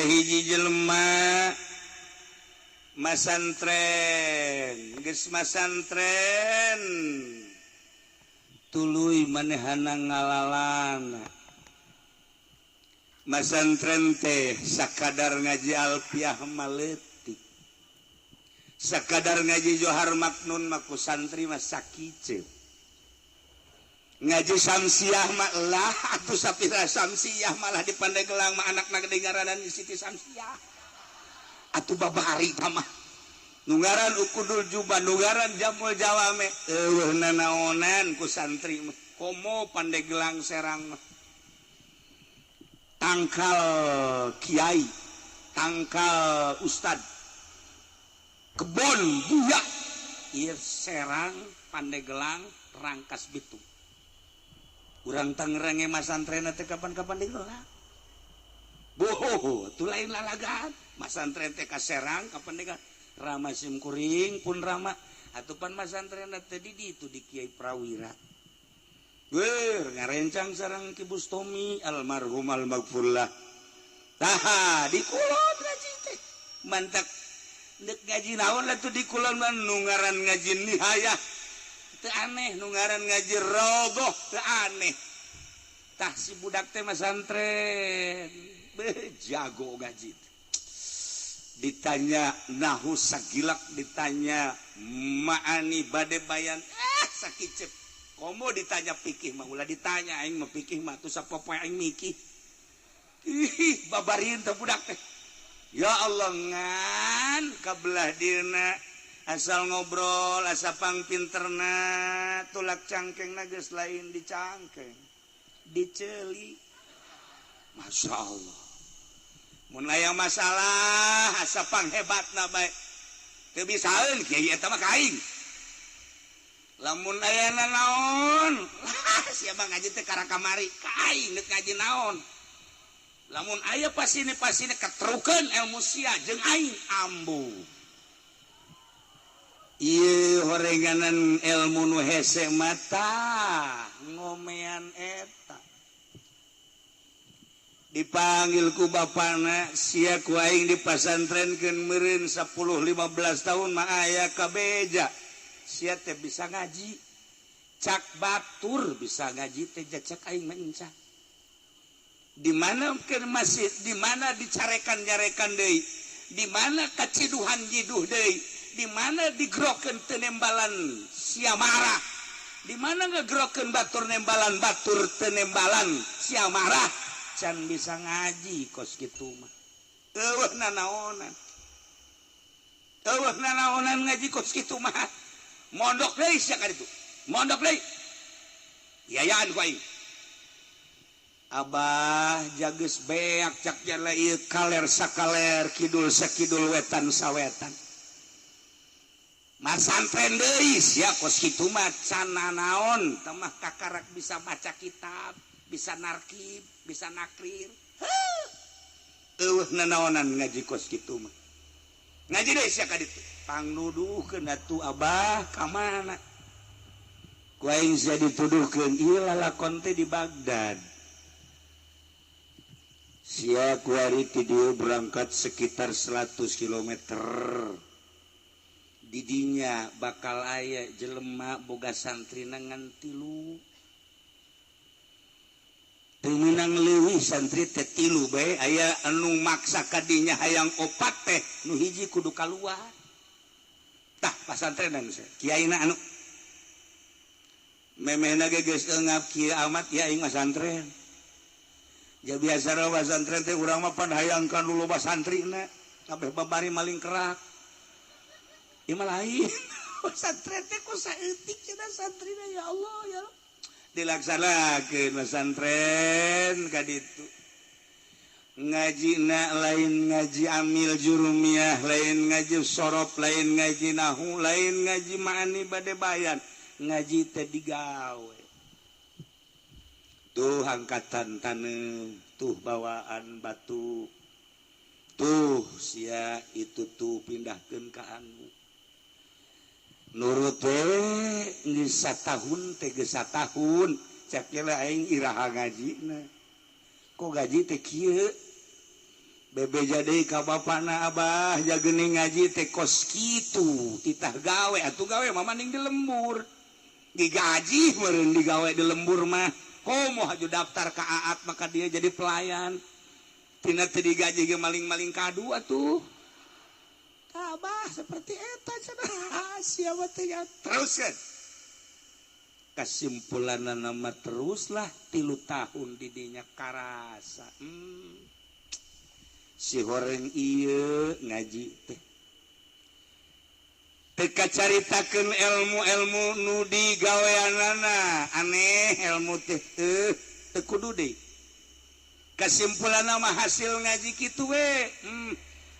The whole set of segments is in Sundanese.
Hiji jelema masantren, geus masantren tuluy manehana ngalalana. Masantren teh sakadar ngaji alfiah mah leutik, sakadar ngaji Johar Maknun mah ku santri mah sakiceu, ngaji Samsiah mah lah atuh sapira Samsiah, malah di Pandeglang mah anakna gede ngaranan Siti Samsiah. Atuh babari mah nu ngaran Ukudul Juba, nu ngaran Jamul Jawame, eueuh nanaonan ku santri mah. Komo Pandeglang, Serang mah tangkal kiai, tangkal ustad, kebon buaya ieu Serang, Pandeglang, Rangkas Bitung. Urang Tangerang ge masantren teh kapan-kapan digelar. Boho, tuh lain lalagan. Masantren teh ka Serang, ka Pandeglang. Rama sim kuring pun rama. Atuh pan masantren teh di ditu di Kiai Prawira. Weh, ngarencang sareng Ki Bustomi almarhum almaghfurlah. Tah, di kulon ngaji teh. Mantak dek ngaji naon lah tuh di kulon mah, nu ngaran ngaji nihayah teu aneh, nu ngaran ngaji roboh teu aneh. Tah, si budak teh masantren. Beh, jago ngaji teh. Ditanya nahu sagilak, ditanya ma'ani bade bayan sakicep. Komo ditanya pikih mah ulah ditanya, aing mah pikih mah tuh sapopoe aing mikih. Ih, babarin teh budak teh. Ya Allah, ngan kabelah dina asal ngobrol asa pangpinterna, tulak cangkeng geus lain di cangkeng, diceuli. Masya Allah, mun aya masalah asa panghebatna bae, teu bisaeun kiai eta mah ka aing. Lamun aya naon, siapa ngaji teh kara kamari ka aing, deuk ngaji naon. Lamun aya pasine pasine ketrukeun ilmu sia jeung aing ambu. Ieu horenganan ilmu nu hese mata ngomean eta. Dipanggil ku bapana, sia ku aing dipasantrenkeun meureun 10 15 tahun mah aya kabeja sia teh bisa ngaji. Cak batur bisa ngaji teh, cak aing mah enca. Di mana ke masjid, di mana dicarekan-nyarekan deui, di mana kaciduhan jiduh deui, di mana digrokeun teu nembalan sia marah, di mana ngegrokeun batur nembalan, batur teu nembalan sia marah. Can bisa ngaji kos kitu mah, eueuh nanaonan, eueuh nanaonan ngaji kos kitu mah. Mondok deui sia ka ditu, mondok deui, yayaan ku aing. Abah jages beak, cak jala ieu kaler sakaler, kidul sakidul, wetan sawetan. Masantren deui sia kos kitu mah, can nanaon teh mah, kakarak bisa baca kitab, bisa narkib, bisa nakrir. Eueuh nanaonan ngaji kos kitu mah. Ngaji deui sia ka ditu. Pangnuduhkeun atuh abah ka mana ku aing sia dituduhkeun ieu lalakon teh di Baghdad. Sia kuari ti dieu berangkat sekitar 100 km, didinya bakal aya jelema boga santri ngan tilu, teu meunang leuwih, santri teh tilu bae. Aya anu maksa kadinya hayang opat teh, nu hiji kudu kaluar. Tah, pasantrenan kiaina anu memehna ge geus eungap kieu amat ya aing masantren. Ya biasa pasantren teh urang mah pan hayang kan loba santrina kabeh, babari maling kerak. Ieu mah lain pasantren teh, ku saeutik cenah santrina. Ya Allah, ya Allah, dilaksanakeun pasantren ka ditu, ngajina lain ngaji amil jurumiyah, lain ngaji sorof, lain ngaji nahu, lain ngaji ma'ani bade bayan, ngaji teh digawe. Tuh angkatan taneuh, tuh bawaan batu, tuh sia itu tuh pindahkeun ka anu. Nurut we geus satahun teh, geus satahun cek aing iraha ngajina, kok gaji teh kieu. Bebeja deui ka bapana abah jagening ngaji teh kos kitu titah gawe atuh gawe mah mending di lembur. Digaji meureun digawe di lembur mah. Komo haju daftar ka Aat maka dia jadi pelayan. Tina teu digaji ge maling-maling kadu atuh. Abah seperti eta cenah siapa teh terus kan. Kesimpulan nama teruslah 3 tahun didinya karasa. Si horeng ieu ngaji teh teu kacaritakeun ilmu-ilmu nu digaweanana aneh ilmu teh teu kudu deui. Kesimpulan nama hasil ngaji kitu we.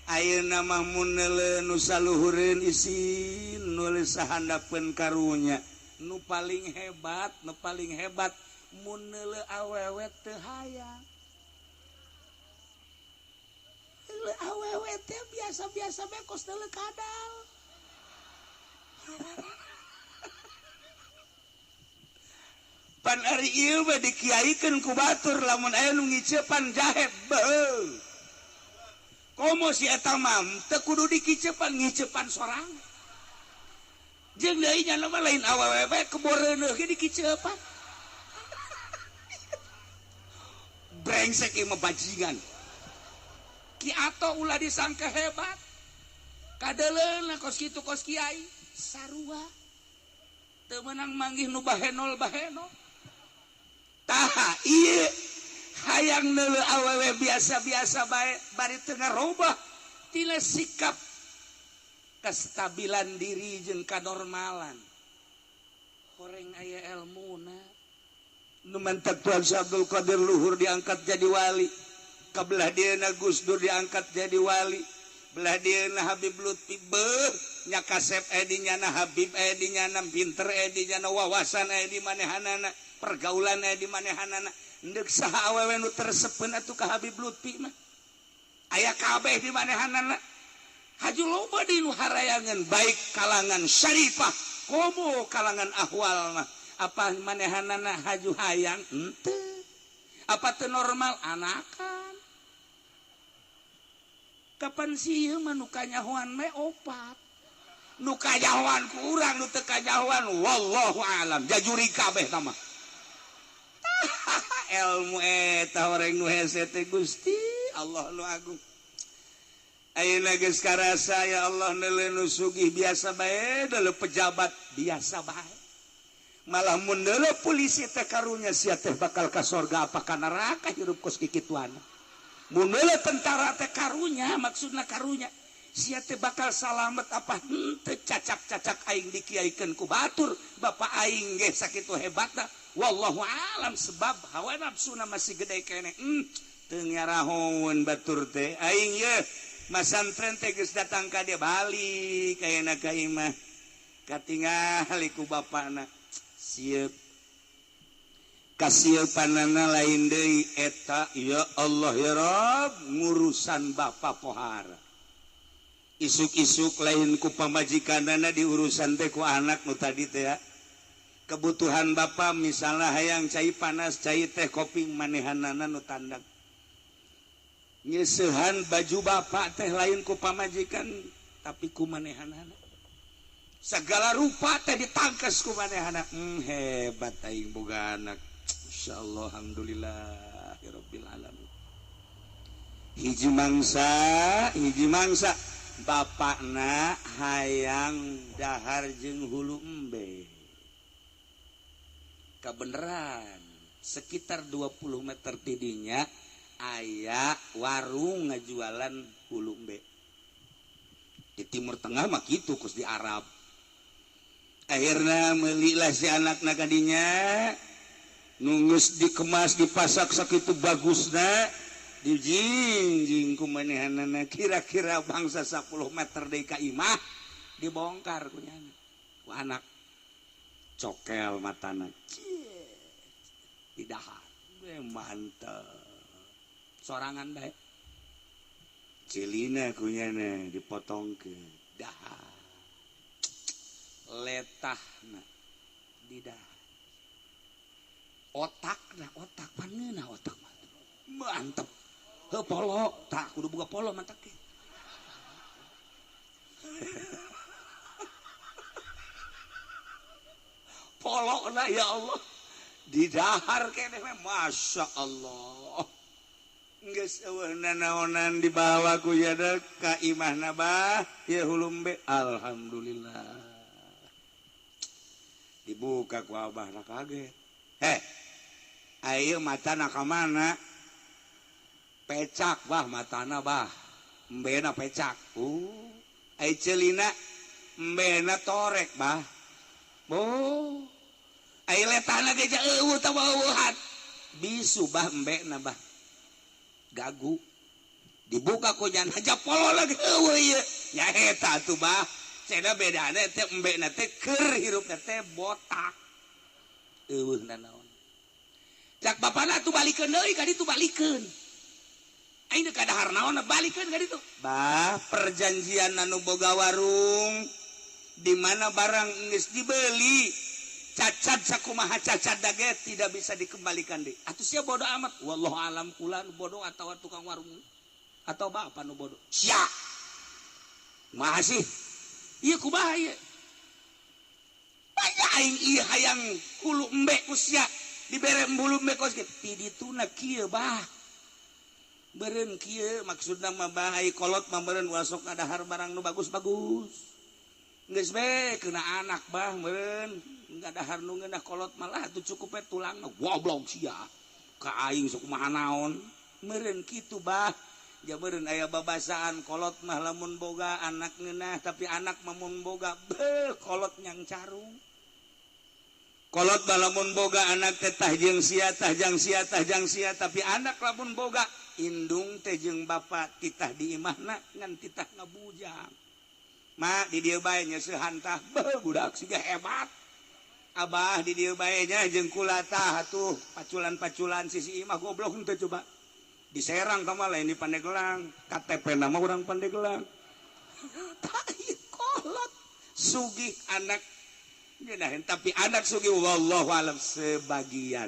Ayeuna mah mun neuleuh nu saluhureun isin nulis sahandapeun karunya. Nu paling hebat, nu paling hebat mun neuleuh awewe teu hayang. Neuleuh awewe teh biasa-biasa bae kos neuleuh kadal. Pan ari ieu mah dikiaikeun ku batur lamun aya nu ngicepan jahe beuh. Komo si eta mah teu kudu dikicepan ngicepan sorang. Jeung deui nya mah lain awewe bae keboreuneuh ge dikicepan. Brengsek ieu mah bajingan. Ki ato ulah disangka hebat. Kadeuleuna kos kitu kos kiai sarua. Teu meunang manggih nu bahenol bahenol. Tah ieu hayang neuleuh awewe biasa-biasa bae bari teu ngarobah tina sikap kestabilan diri jeung kanormalan. Horeng aya elmuna. Nu mantak Tuan Syekh Abdul Qadir luhur diangkat jadi wali. Kabelah dieuna Gus Dur diangkat jadi wali. Belah dieuna Habib Lutfi beuh nya kasep edi nyana Habib edi nyana pinter edi nyana wawasan edi manehanana pergaulan edi manehanana. Endek saha awewe nu tersepeun atuh ka Habib Lutfi mah. Aya kabeh di manehanana. Haju loba di nu harayangan baik kalangan syarifah komo kalangan ahwal mah. Apa manehanana haju hayang henteu. Apa teu normal anakan. Kapan sih ieu mah nu kanyahoan mah opat. Nu kanyahoan ku urang nu teu kanyahoan wallahu alam jajuri kabeh tah mah. Ilmu eta horeng nu hese teh Gusti Allah nu agung. Ayeuna geus karasa ya Allah neuleuh nu sugih biasa bae deuleuh pejabat biasa bae. Malah mun neuleuh polisi teh karunya sia teh bakal ka sorga apa ka neraka hirup kos kikituana. Mun neuleuh tentara teh karunya maksudna karunya sia teh bakal salamet apa henteu cacak-cacak aing dikiaikeun ku batur bapak aing ge sakitu hebatna wallahu alam sebab hawa nafsuna masih gede keneh. Teu ngarahoeun batur teh aing ye masantren teh geus datang ka dia balik ayeuna ka imah katingali ku bapana sieup kasieupanana lain deui eta ya Allah ya Rabb ngurusan bapa pohara isuk-isuk lain ku pamajikanana diurusan teh ku anak nu tadi teh ya. Kebutuhan bapa misalnya hayang cai panas cai teh kopi manehanana nu tandak nyesehan baju bapak teh lain ku pamajikan tapi ku manehanana segala rupa teh ditangkes ku manehana. Hebat aing boga anak insyaallah alhamdulillahirabbil alamin. Hiji mangsa bapakna hayang dahar jeung hulu embe kabeneran sekitar 20 meter tidinya aya warung ngajualan hulu embe. Di Timur Tengah mah kitu kos di Arab. Akhirna melilah si anakna kadinya nunggus dikemas dipasak sakitu bagusna dijingjing ku manehanana kira-kira bangsa 10 meter deui ka imah dibongkar ku nyana ku anak cokel matana didahar. Mantep sorangan bae cilina kunyana dipotongkeun dahar letahna didahar otakna otak pangeunah otak mantep. Heuh polo, tah kudu boga polo mantak ge. Polo na ya Allah. Didahar keneh Masya Allah. Geus eueuh nanaonan dibawa ku yada ka imahna bah, ieu hulumbe alhamdulillah. Dibuka ku abahna kaget. Heh. Ayo matana ka mana? Pecak bah matana bah. Embena pecak. Ai celina embena torek bah. Oh. Ai letana ge eueuh tah eueuhan. Bisu bah embena bah. Gagu. Dibuka ku jan aja polo lagi eueuh ieu. Nya eta atuh bah. Cenah bedana teh embena teh keur hirupna teh botak. Eueuh nanaon. Cak bapana atuh balikeun deui ka ditu balikeun. Aing teh kadahar naon balikeun ka ditu. Bah, perjanjian anu boga warung di mana barang geus dibeli cacat sakumaha cacat dage tidak bisa dikembalikan deui. Atuh sia bodoh amat. Wallahu alam kula nu bodoh atawa tukang warung atau bapa nu bodoh. Sia. Kumaha sih? Ieu kumaha ieu? Banyak aing ieu hayang hulu embe ku sia dibere hulu embe kos kieu. Ti dituna kieu bah. Beureun kieu maksudna mah bah ai kolot mah meureun wasok ngadahar barang nu bagus-bagus. Geus be kena anak bah meureun ngadahar nu ngeunah kolot malah atuh cukup we tulangna goblok sia. Ka aing sok kumaha naon meureun kitu bah. Ja meureun aya babasaan kolot mah lamun boga anak ngeunah tapi anak mah mun boga beuh kolot nyang carung. Kolot mah lamun boga anak teh tah jeung sia tah jang sia tah jang sia tapi anak lamun boga indung teh jeung bapa titah di imahna ngan titah ngabujang. Ma di dieu bae nya seuhan tah beuh budak siga hebat. Abah di dieu bae nya jeung kula tah atuh paculan-paculan sisi imah goblok henteu coba. Diserang ka mah lain di Pandeglang, KTP nama urang Pandeglang. Tah kolot sugih anak ngeunaheun tapi anak sugih wallahu alam sebagian.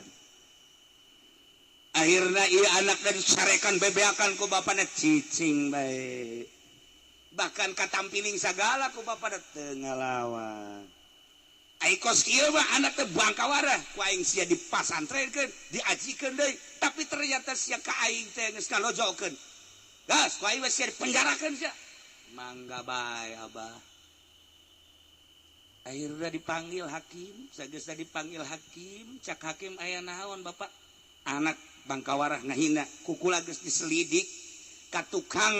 Akhirna ieu anak dicarekan bebeakan ku bapana cicing bae. Bahkan katampiling sagala ku bapana teu ngalawan. Ai kos kieu mah anak teh bangkawarah ku aing sia dipasantrenkeun, diajikeun deui, tapi ternyata sia ka aing teh geus ngalojokeun. Gas ku aing sia dipenjarakeun sia. Mangga bae abah. Akhirna dipanggil hakim, sageusna dipanggil hakim, cak hakim aya naon bapak? Anak bangkawarah ngahina, kukula geus diselidik ka tukang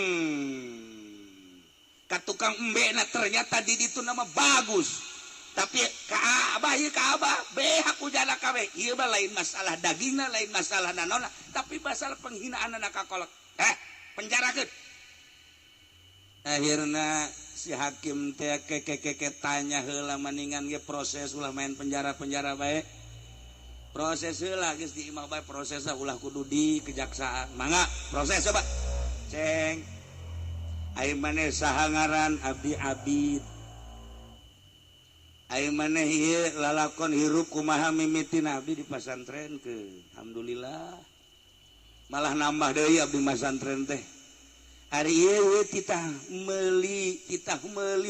embena ternyata di ditu nama bagus. Tapi ka abah ieu ka abah beha ku jana kabeh. Ieu mah lain masalah dagingna, lain masalah nanaonna, tapi masalah penghinaan anak ka kolot. Penjarakeun. Akhirna si hakim teh keke tanya heula maningan ge proses ulah main penjara-penjara bae. Proses heula geus di imah bae prosesna ulah kudu di kejaksaan. Mangga proses coba. Ceng. Ai maneh saha ngaran abdi Abid. Ai maneh ieu lalakon hirup kumaha mimitina abdi di pasantrenkeun. Alhamdulillah. Malah nambah deui abdi masantren teh. Ari ieu titah meuli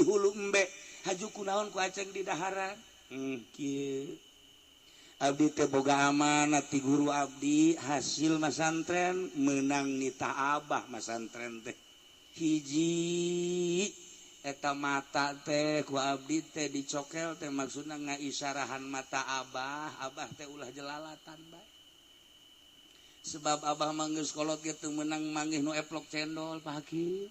hulu embe. Haju kunaon ku aceng di daharan. Kieu. Abdi teh boga amanat ti guru abdi hasil masantren menang nita abah masantren teh hiji eta mata teh ku abdi teh dicokel teh maksudna ngaisyarahan mata abah, abah teh ulah jelalatan bae. Sebab abah mah geus kolot ge teu meunang manggih nu eplok cendol Pak Hakim.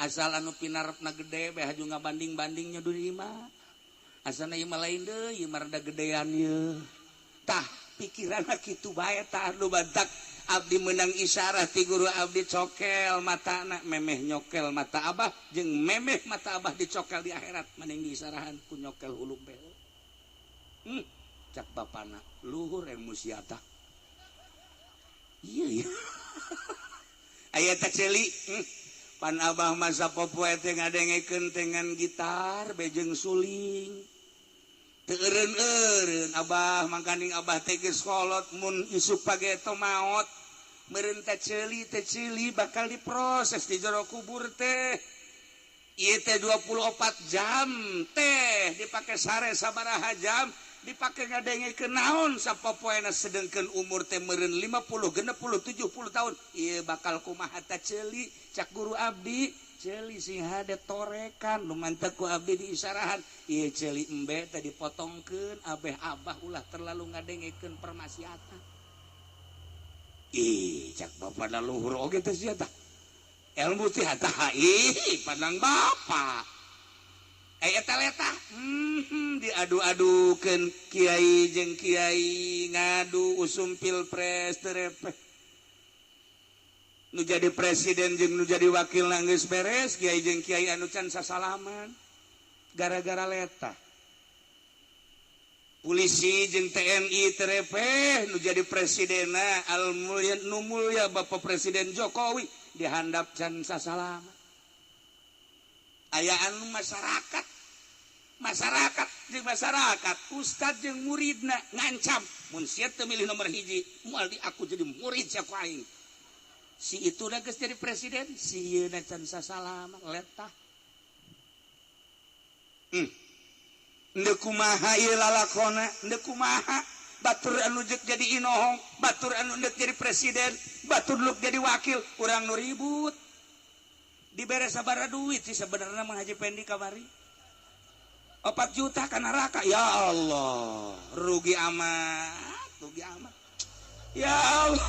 Asal anu pinarepna gede bae haju ngabanding-banding nyeduh di imah. Asana ieu mah lain deui, ieu mah rada gedean ieu. Tah, pikiranna kitu bae tah nu bantak abdi menang isyarah ti guru abdi cokel matana memeh nyokel mata abah jeung memeh mata abah dicokel di akhirat mending diisyarahan ku nyokel hulu bel. Cak bapana luhur emosi tah. Iya ya. Aya teh ceuli. Pan abah masa popoe teh ngadengekeun dengan gitar bejeng suling. Teu eureun-eureun abah mangkaning abah teh geus kolot mun isuk pageto maot. Meureun teh ceuli bakal diproses di jero kubur teh. Ieu teh 24 jam teh dipake sare sabaraha jam, dipake ngadengekeun naon sapopoena sedengkeun umur teh meureun 50, 60, 70 tahun. Ieu bakal kumaha ta ceuli cak guru abdi, ceuli sing hade torekan nu mantep ku abdi diisarahan. Ieu ceuli embe teh dipotongkeun abeh abah ulah terlalu ngadengekeun permaksiatan. Ih, cak bapak da luhur oge teh sia tah. Ilmu teh tah ih pandang bapak. Eta letah diadu-adukeun kiai jeung kiai ngadu usum pilpres teu repeh. Nu jadi presiden jeung nu jadi wakil geus beres, kiai jeung kiai anu can sasalaman gara-gara letah. Polisi jeung TNI teu repeh, nu jadi presidenna al mulya nu mulya Bapak Presiden Jokowi dihandap can sasalaman. Aya anu masyarakat, masyarakat jeung masyarakat, ustad jeung muridna ngancam, mun sia teu milih nomor hiji, moal di aku jadi murid sia ku aing. Si itu geus jadi presiden, si ieu na can sasalaman letah. Ndeu kumaha ieu lalakona, ndeu kumaha batur anu jeung jadi inohong, batur anu ndek jadi presiden, batur nu jadi wakil, urang nu ribut. Dibere sabaraha duit sih sebenarnya Mang Haji Pendi kamari? 4 juta ka neraka. Ya Allah, rugi amat, rugi amat. Ya Allah.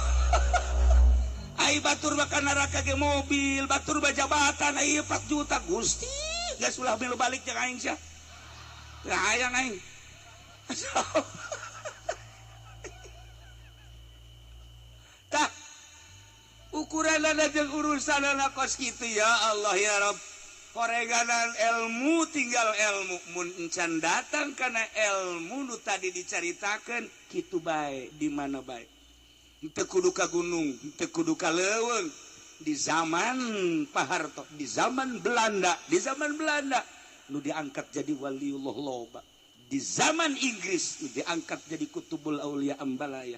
Ai batur mah ka neraka ge mobil, batur mah jabatan ai 4 juta Gusti, geus ulah milu balik jeung aing sia. Teu hayang aing. Tah ukuranana jeung urusanana kos kitu ya Allah ya Rabb. Koreganan ilmu tinggal ilmu mun encan datang kana ilmu nu tadi dicaritakeun kitu bae di mana bae. Teu kudu ka gunung, teu kudu ka leuweung. Di zaman Pak Harto, di zaman Belanda, di zaman Belanda nu diangkat jadi waliullah loba. Di zaman Inggris nu diangkat jadi kutubul aulia Ambalaya.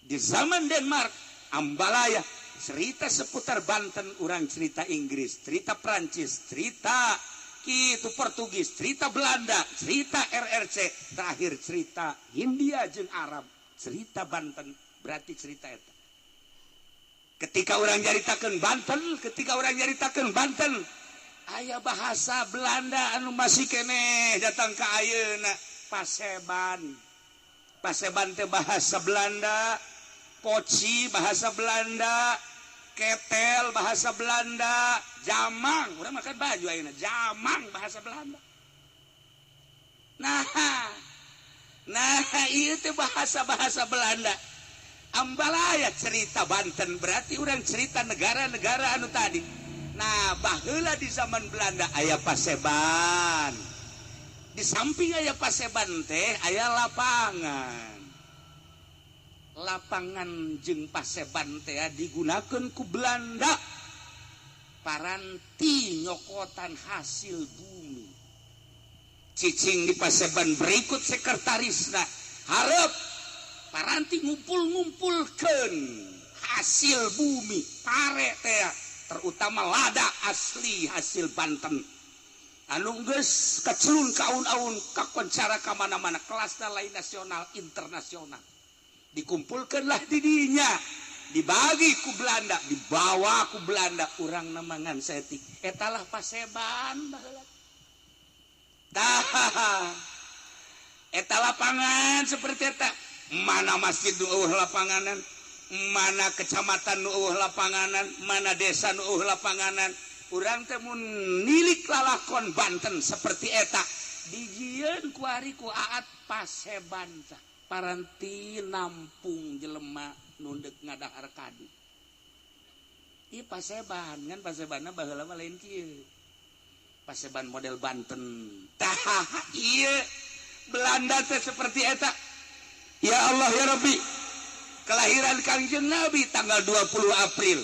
Di zaman Denmark Ambalaya. Cerita seputar Banten orang cerita Inggris, cerita Prancis, cerita kitu Portugis, cerita Belanda, cerita RRC, terakhir cerita Hindia jeung Arab, cerita Banten berarti cerita eta. Ketika orang nyaritakeun Banten, ketika orang nyaritakeun Banten, aya bahasa Belanda anu masih keneh datang ka ayeuna, Paseban. Paseban teh bahasa Belanda, poci bahasa Belanda, ketel bahasa Belanda, jamang, urang makan baju ayeuna, jamang bahasa Belanda. Nah, ieu teh bahasa-bahasa Belanda. Ambalaya cerita Banten berarti urang cerita negara-negara anu tadi. Nah, baheula di zaman Belanda aya Paseban. Di samping aya Paseban teh aya lapangan. Lapangan jeung Paseban teh digunakeun ku Belanda paranti nyokotan hasil bumi. Cicing di Paseban berikut sekretarisna hareup paranti ngumpul-ngumpulkeun hasil bumi pare teh terutama lada asli hasil Banten anu geus kacelun ka aun-aun kakoncara ka mana-mana kelasna lain nasional internasional. Dikumpulkanlah didinya, dibagi ku Belanda, dibawa ku Belanda, urang namangan setik. Etalah Paseban baheula. Tah, eta lapangan seperti eta. Mana masjid nu eueuh lapanganan, mana kecamatan nu eueuh lapanganan, mana desa nu eueuh lapanganan. Urang teh mun nilik lalakon Banten seperti eta, dijieun ku ari ku Aat Paseban tah. Paranti nampung jelema nu deuk ngadahar kadu. Ieu Paseban, ngan Pasebanna baheula mah lain kieu. Paseban model Banten. Tah ieu Belanda teh seperti eta. Ya Allah ya Rabbi. Kelahiran Kangjeng Nabi tanggal 20 April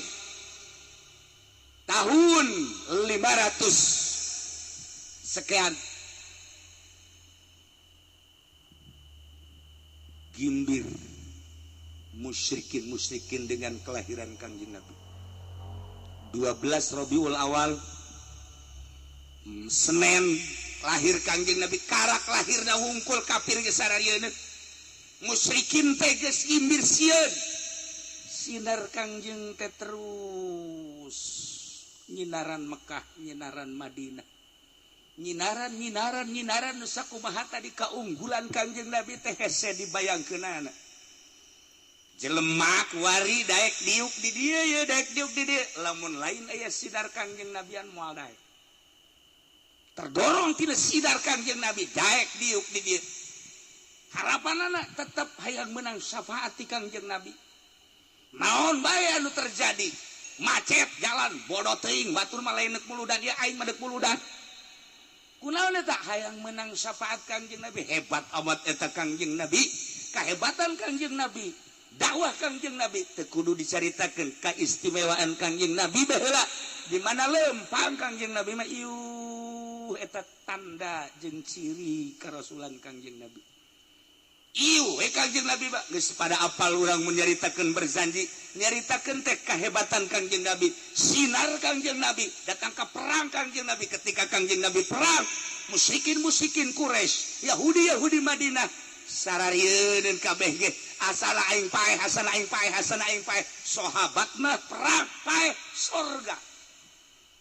tahun 500 sekian. Gimbir Musyrikin-musyrikin dengan kelahiran Kangjeng Nabi. 12 Rabiul Awal, Senin lahir Kangjeng Nabi, karak lahirna wungkul kafir geus sararieun. Musyrikin teh geus imbir sieun. Sinar Kangjeng teh terus nyinaran Mekah, nyinaran Madinah. Nyinaran nyinaran nyinaran nu sakumaha tadi kaunggulan Kangjeng Nabi teh hese dibayangkeunana. Jelemak wari daek diuk di dieu ye, daek diuk di dieu. Lamun lain aya sinar Kangjeng Nabian moal daek. Terdorong tina sinar Kangjeng Nabi daek diuk di dieu. Harapanana tetep hayang menang syafaat ti Kangjeng Nabi. Naon bae anu terjadi? Macet jalan, bodoh teuing, batur mah lain deuk muludan, ieu aing mah deuk muludan. Kunaon eta hayang menang syafaat Kangjeng Nabi? Hebat amat eta Kangjeng Nabi. Kahebatan Kangjeng Nabi, dakwah Kangjeng Nabi teu kudu dicaritakeun kaistimewaan Kangjeng Nabi baheula. Di mana lempang Kangjeng Nabi mah iuh eta tanda jeung ciri karasulan Kangjeng Nabi. Iuh we Kangjeng Nabi mah geus pada apal urang mun nyaritakeun berzanji, nyaritakeun teh kahebatan Kangjeng Nabi, sinar Kangjeng Nabi, datang ka perang Kangjeng Nabi. Ketika Kangjeng Nabi perang, musyrikin-musyrikin Quraisy, Yahudi-Yahudi Madinah sararieun kabeh ge asal aing paeh, asal aing paeh, asal aing paeh. Sahabat mah perang paeh sorga.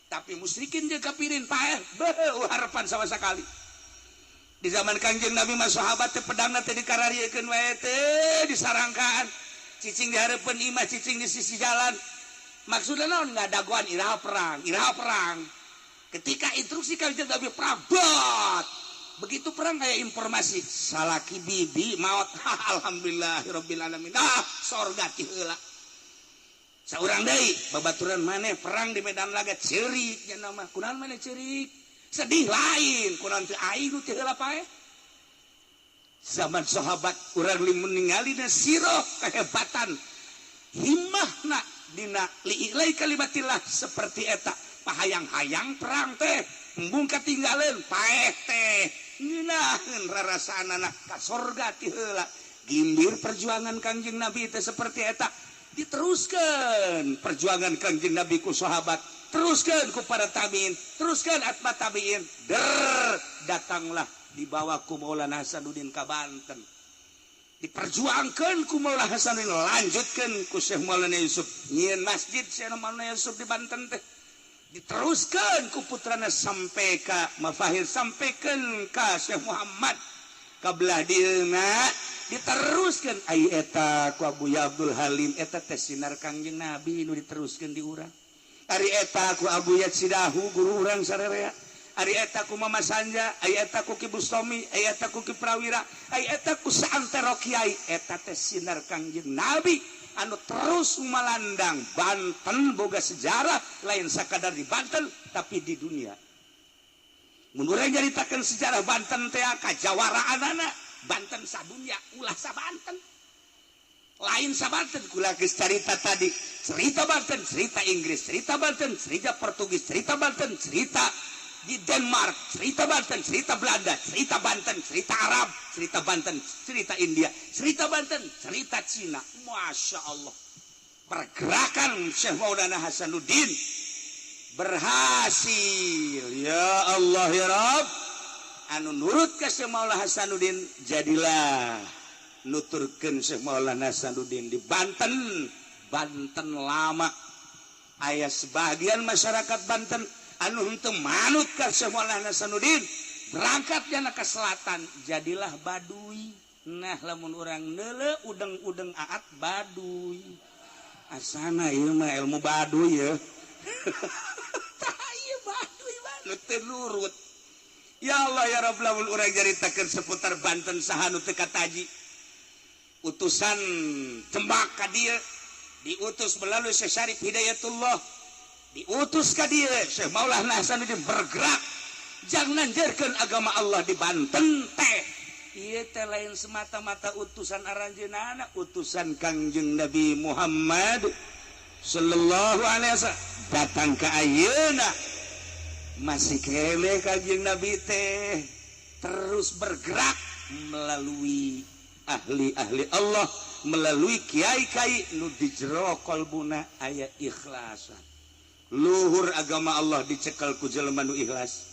Tapi musyrikin jeung kafirin paeh beuh harapan sama sekali. Di zaman Kangjeng Nabi mah sahabat teh pedangna teh dikarariekeun wae teh disarangkaan. Cicing di hareupeun imah, cicing di sisi jalan. Maksudna naon? Ngadagoan iraha perang, iraha perang. Ketika instruksi Kangjeng Nabi perang, bot. Begitu perang kayak informasi salaki bibi maot. Alhamdulillahirabbil alamin. Ah, sorga ti heula. Saurang deui babaturan maneh perang di medan laga ceurik nya mah. Kunaon maneh ceurik? Sedih lain, kunaon teu aing nu teu heula paeh. Zaman sahabat urang limun ningali na siroh kehebatan himmahna dina liilai kalimatillah seperti eta. Pahayang-hayang perang teh embung katinggaleun paeh teh ngeunaheun rarasaanana ka sorga ti heula. Gimbir perjuangan Kangjeng Nabi teh seperti eta. Diteruskeun perjuangan Kangjeng Nabi ku sahabat, teruskeun ku para tabiin, teruskeun atba tabiin. Der datanglah dibawa ku Maulana Hasanuddin ka Banten. Diperjuangkeun ku Maulana Hasanuddin, lanjutkeun ku Syekh Maulana Yusuf. Nyieun masjid Syekh Maulana Yusuf di Banten teh. Diteruskeun ku putrana sampai ka Mafahir, sampaikan ka Syekh Muhammad ka belah dieuna. Diteruskan ai eta ku Abu Abdul Halim, eta teh sinar Kangjeng Nabi nu diteruskeun di urang. Ari eta ku Abu Yatsidahu guru urang sararea. Ari eta ku Mama Sanja, ai eta ku Ki Bustomi, ai eta ku Ki Prawira, ai eta ku saantero kiai. Eta teh sinar Kangjeng Nabi anu terus malandang. Banten boga sejarah lain sakadar di Banten tapi di dunia. Mun urang nyaritakeun sejarah Banten teh kajawaraanana Banten sadunya ulah sabanten. Lain sabanten kula geus carita tadi. Cerita Banten, cerita Inggris, cerita Banten, cerita Portugis, cerita Banten, cerita di Denmark, cerita Banten, cerita Belanda, cerita Banten, cerita Arab, cerita Banten, cerita India, cerita Banten, cerita Cina. Masya Allah. Pergerakan Syekh Maulana Hasanuddin berhasil. Ya Allah ya Rabb. Anu nurut ka Syekh Maulana Hasanuddin jadilah nuturkeun Syekh Maulana Hasanuddin di Banten. Banten lama aya sebagian masyarakat Banten anu henteu manut ka Syekh Maulana Hasanuddin berangkat jana ke selatan jadilah Baduy. Nah lamun urang neuleuh udeng-udeng aat Baduy. Asana ieu mah ilmu Baduy ya. Tah ieu Baduy nu teu nurut. Ya Allah ya Rabb, lamun urang caritakeun seputar Banten saha nu teu kataji. Utusan Cembak ka dieu diutus melalui Syekh Syarif Hidayatullah, diutus ka dieu Syekh Maulana Hasanuddin bergerak jangan nanjerkeun agama Allah di Banten teh. Ieu teh lain semata-mata utusan aranjeunana, utusan Kangjeng Nabi Muhammad sallallahu alaihi wasallam datang ka ayeuna. Masih keleh Kangjeng Nabi teh terus bergerak melalui ahli-ahli Allah, melalui kiai-kiai nu di jero kolbuna aya ikhlasan. Luhur agama Allah dicekal ku jelema nu ikhlas.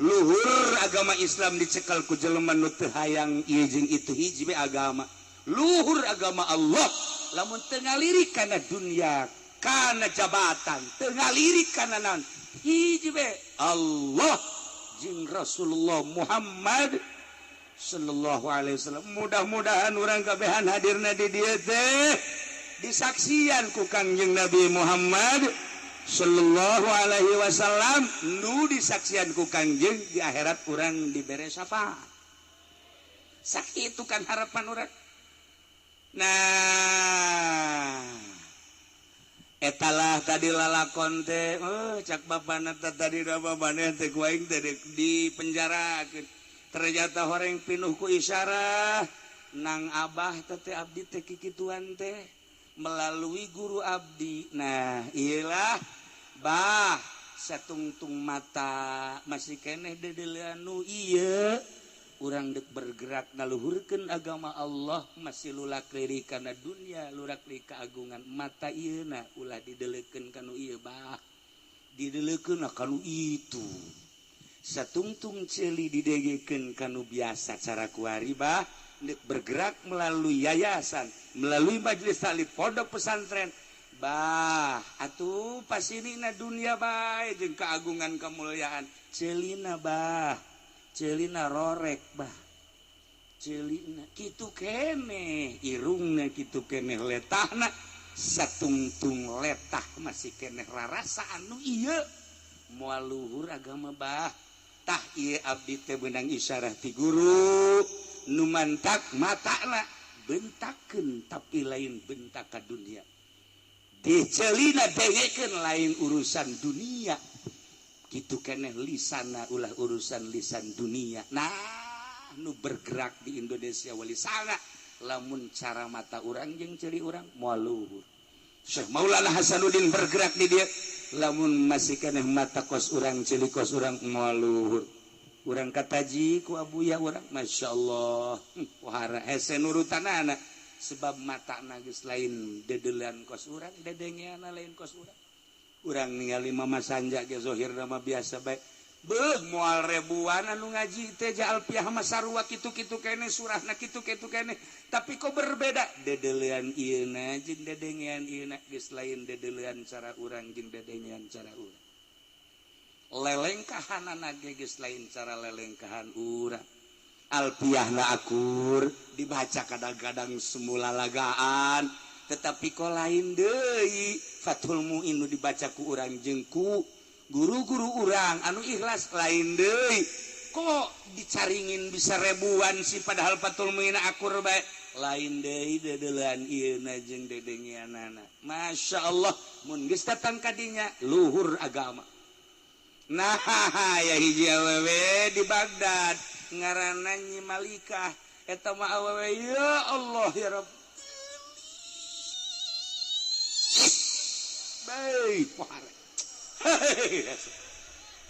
Luhur agama Islam dicekal ku jelema nu teu hayang ieu jeung itu hiji we agama. Luhur agama Allah lamun teu ngalirik kana dunya, kana jabatan, teu ngalirik kana naon, hiji we Allah jeung Rasulullah Muhammad sallallahu alaihi wasallam. Mudah-mudahan urang kabehan hadirna di dieu teh disaksian ku Kangjeng Nabi Muhammad sallallahu alaihi wasallam, nu disaksian ku Kangjeng di akhirat urang dibere syafaat. Sakitu kan harapan urang. Nah, etalah tadi lalakon teh, cak bapana tadi bapana teh ku aing teh di penjarakeun. Ternyata horeng pinuh ku isyarah nang abah teh abdi teh kikituan teh melalui guru abdi. Nah, iyalah bah satungtung mata masih keneh dedelean nu ieu urang dek bergerak ngaluhurkeun agama Allah masih lulak lirik kana dunia, lulak lirik keagungan mata ieu na ulah didelekeun kanu ieu bah didelekeun kanu itu. Satungtung ceuli didegekeun kanu biasa cara kuari bah dek bergerak melalui yayasan, melalui majelis taklim pondok pesantren bah atuh pasinina dunia bae jeung keagungan kemuliaan ceulina bah celina rorek bah celina kitu keneh irungna kitu keneh letahna satungtung letah masih keneh rarasa anu ieu moal luhur agama bah. Tah ieu abdi teh beunang isyarah ti guru nu mantak matana bentakeun tapi lain bentak ka dunia, dicelina dengekeun lain urusan dunia, kitu keneh lisana ulah urusan lisan dunia. Nah nu bergerak di Indonesia wali sanga lamun cara mata urang jeung ceuli urang moal luhur. Syekh Maulana Hasanuddin bergerak di dia lamun masih keneh mata kos urang ceuli kos urang moal luhur. Urang kataji ku abuya urang masyaallah wahara hese nurutanana sebab matana geus lain dedelean kos urang, dedengeana lain kos urang. Urang ningali Mama Sanja ge zohirna mah biasa bae. Beuh moal ribuan anu ngaji teh Alfiah mah sarua kitu-kitu keneh surahna kitu-kitu keneh, tapi kok berbeda dedelean ieuna jeung dedengean ieuna geus lain dedelean cara urang jeung dedengean cara urang. Lelengkahanana ge geus lain cara lelengkahan urang. Alfiahna akur dibaca kadang-kadang semula lagaan, tetapi kok lain deui Fathul Muin nu dibaca ku urang jeung ku guru-guru urang anu ikhlas lain deui. Kok dicaringin bisa ribuan sih padahal Fathul Muin akur bae, lain deui dedelean ieuna jeung dedengeanana. Masya Allah mun geus datang ka dinya luhur agama. Nah ya hiji awewe di Baghdad ngaranna Nyi Malikah eta mah awewe ya Allah ya Rabb. Baik pohara.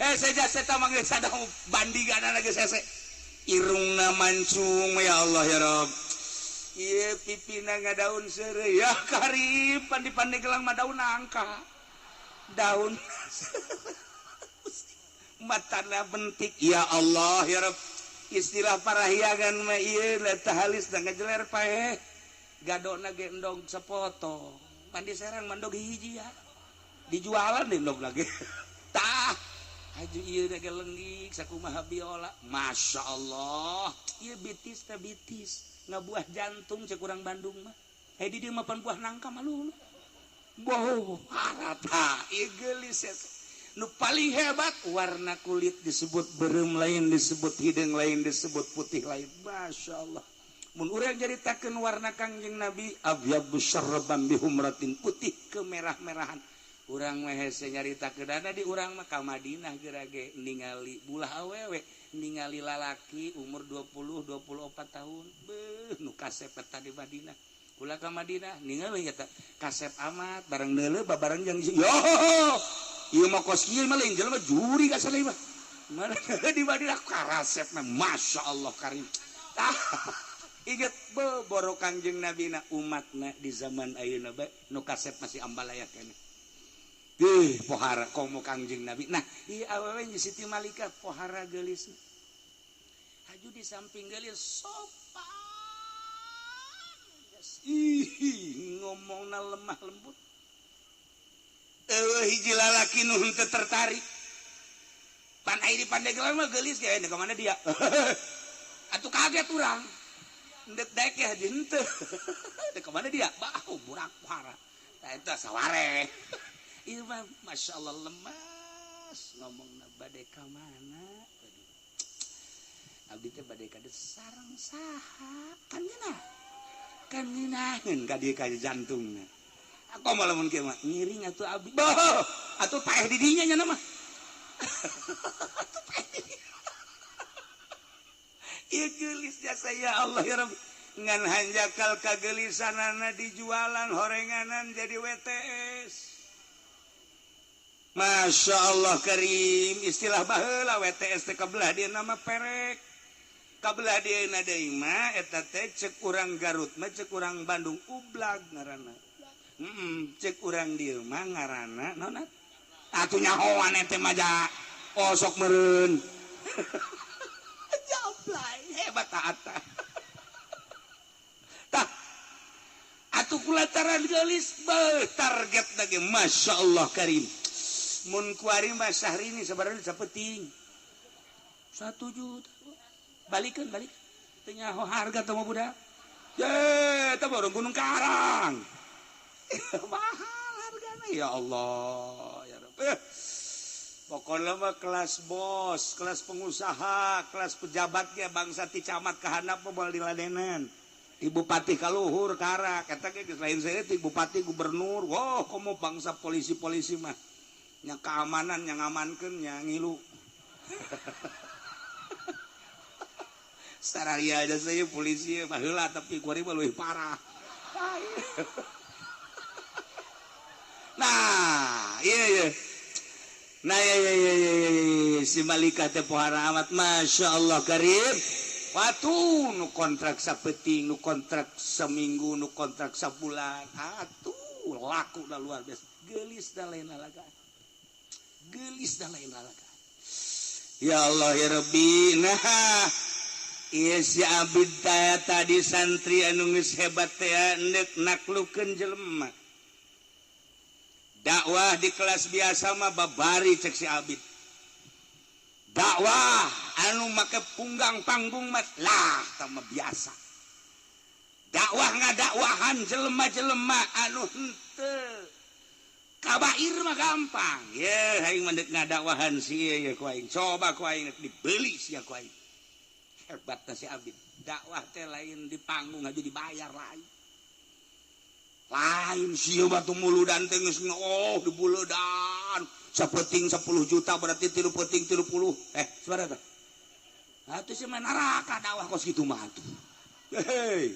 Hese jasa manggil sadang bandingan geus hese. Irungna mancung ya Allah ya Rabb. Ieu pipina ngadaun seureuy ya karib pandi-pandi gelang mah daun nangka. Daun matana bentik ya Allah ya Rabb. Istilah parahyangan mah ieu letah halis da ngajeler paeh. Gadona ge endog sepotong. Pandi Serang mandog hiji ya. Dijualan deh endog lagi. Tah haju ieu ge lenggik sakumaha biola. Masya Allah. Ieu bitis teh bitis. Ngabuah jantung cek urang Bandung mah. Hei di dieu mah pan buah nangka mah lu. Boh, harata ieu geulis eta. Nu paling hebat warna kulit disebut berem lain disebut hideung lain disebut putih lain. Masya Allah. Mun urang nyaritakeun warna Kangjeng Nabi abyadu syarban bihumratin putih kemerah-merahan. Urang mah hese nyaritakeun di urang mah ka Madinah geura ge ningali bulah awewe ningali lalaki umur 20 24 tahun beuh nu kasep eta di Madinah. Ulah ka Madinah ningali eta kasep amat bareng neuleuh babareng jeung yo ieu mah kos kieu mah lain jelema juri ka saleh mah. Mana di Madinah karasep mah masyaallah karim. Tah Ingat boro Kangjeng Nabi na umatna di zaman ayeuna bae nu kasep masih ambalaya keneh. Ih, pohara komo Kangjeng Nabi. Nah, ieu awewe Siti Malika pohara geulis. Haju di samping geulis sopan. Ih, ngomongna lemah lembut. Eueuh hiji lalaki nu henteu tertarik. Pan ai di Pandeglang mah geulis ge ka mana dia. Atuh kaget urang. Ndek daek ya henteu. Dek ka mana dia? Bau burak pohara. Tah eta saware. Ieu mah masyaallah lemas ngomongna bade ka mana. Aduh. Abdi teh bade ka sareng saha? Kan ngeunah. Kan ngeunaheun ka dieu ka jantungna. Aku mah lamun kieu mah ngiring atuh abdi. Boh, atuh paeh di dinya nya mah. Atuh paeh di dinya. Ieu geulis jasa ya Allah ya Rabbi. Ngan hanjakal kagelisanana dijualan horenganan jadi WTS. Masya Allah karim, istilah baheula WTS teh kabelah dia nama perek. Kabelah dia deui mah eta teh cek urang Garut mah cek urang Bandung ublag ngaranna. Cek urang dieu mah ngaranna naon atuh nyahoan eta mah ja osok meureun. Jablay hebat ata. Tah atuh kulantaran geulis beuh target lagi Masya Allah karim. Mun kuari mah Syahrini sebenarnya sapeting 1 juta. Balikeun balik. Teu nyaho harga teh mah budak. Ye, teh baru Gunung Karang. Mahal hargana ya Allah ya Rabb. Pokoknya mah kelas bos, kelas pengusaha, kelas pejabat ge bangsa ti camat ka handap mah moal diladenan. Ti bupati ka luhur karak eta ge geus lain saeutik bupati gubernur. Wah, komo bangsa polisi-polisi mah nya keamanan yang ngamankeun nya ngilu. Sararia aja saya polisi baheula tapi kuari mah leuwih parah. Nah, iya iya. Nah iya iya iya iya si Malika teh pohara amat Masya Allah karim. Watu nu kontrak sapeting, nu kontrak seminggu, nu kontrak sabulan. Atuh laku dah luar biasa. Geulis dah lain lalaga. Geulis dah lain lalaga. Ya Allah ya Rabbi. Nah, iya si Abid tadi santri anu geus hebat teh endek naklukeun jelema. Dakwah di kelas biasa mah babari cek si Abid. Dakwah anu make punggang panggung mah lah tah mah biasa. Dakwah ngadakwahan jelema-jelema anu henteu kabair mah gampang. Ye aing mah deuk ngadakwahan si ieu ye ku aing. Coba ku aing dibeli sia ku aing. Hebat si Abid. Dakwah teh lain di panggung aja dibayar lain. Lain sia batu muludan teh geus oh dibuledan. Sapeting 10 juta berarti 3 peting 30. Sabaraha tah? Atuh sia mah neraka dakwah kos kitu mah atuh. Hei.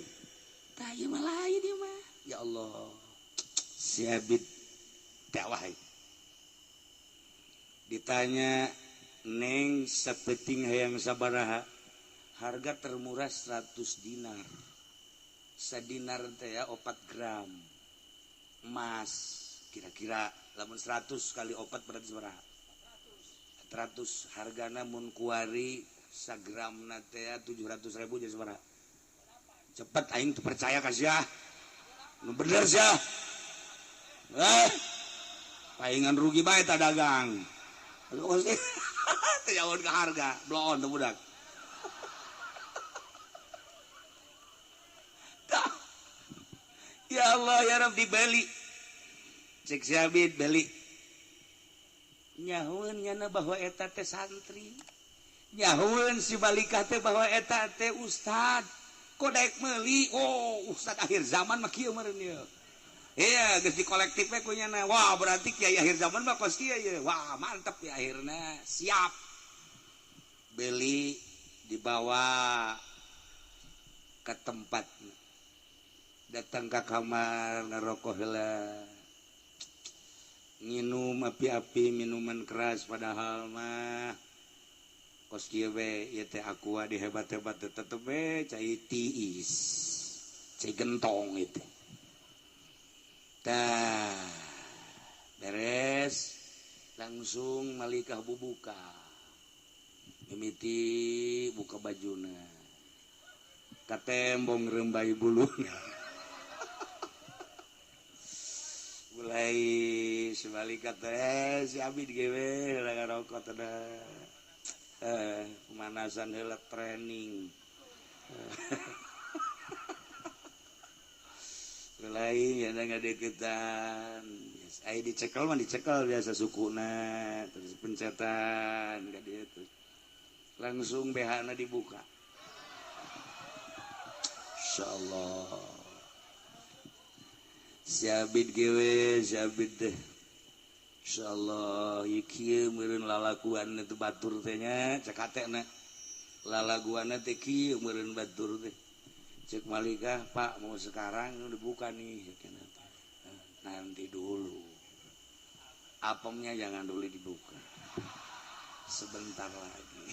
Tah ieu mah lain ieu mah. Ya Allah. Si Abid dakwah. Ditanya neng sapeting hayang sabaraha? Harga termurah 100 dinar. Sadinar teh ya 4 gram emas kira-kira lamun 100 kali 4 berarti sabaraha? 400. Hargana mun kuari sagramna teh 700.000 jadi sabaraha? Cepet aing teu percaya ka sia. Nu bener sia. Paingan rugi bae ta dagang. Teu jauh ke harga, bloon teu budak. Ya Allah ya Rabb dibeli. Cek si Abid beli. Nyahueun nyana bahwa eta teh santri. Nyahueun si Malikah teh bahwa eta teh ustad. Kok daek meuli? Oh, ustad akhir zaman mah kieu meureun ieu. Iya, geus di kolektif we ku nyana. Wah, berarti kiai akhir zaman mah kos kieu ieu. Wah, mantep ya akhirna. Siap. Beli dibawa ke tempat. Datang ke kamar ngerokok heula. Nginum api-api minuman keras padahal mah Kos kieu we ieu teh aqua dihebat-hebat tetep we cai tiis. Cai gentong itu. Tah beres langsung malikah bubuka. Mimiti buka bajuna. Katembong rembai buluna. Mulai sebalik teh si Abid gewe ngarokok teh. Pemanasan heula training. Mulai ya ngadeukeutan. Ai dicekel mah dicekel biasa sukuna, terus pencetan ka dieu terus. Langsung BH-na dibuka. Insyaallah. Si Abid gewe, si Abid teh. Insyaallah ieu kieu meureun lalaguan teh batur teh nya, cek hatena. Lalaguanna teh kieu meureun batur teh. Cek Malikah, Pak mau sekarang dibuka nih, nanti dulu. Apemnya jangan dulu dibuka. Sebentar lagi.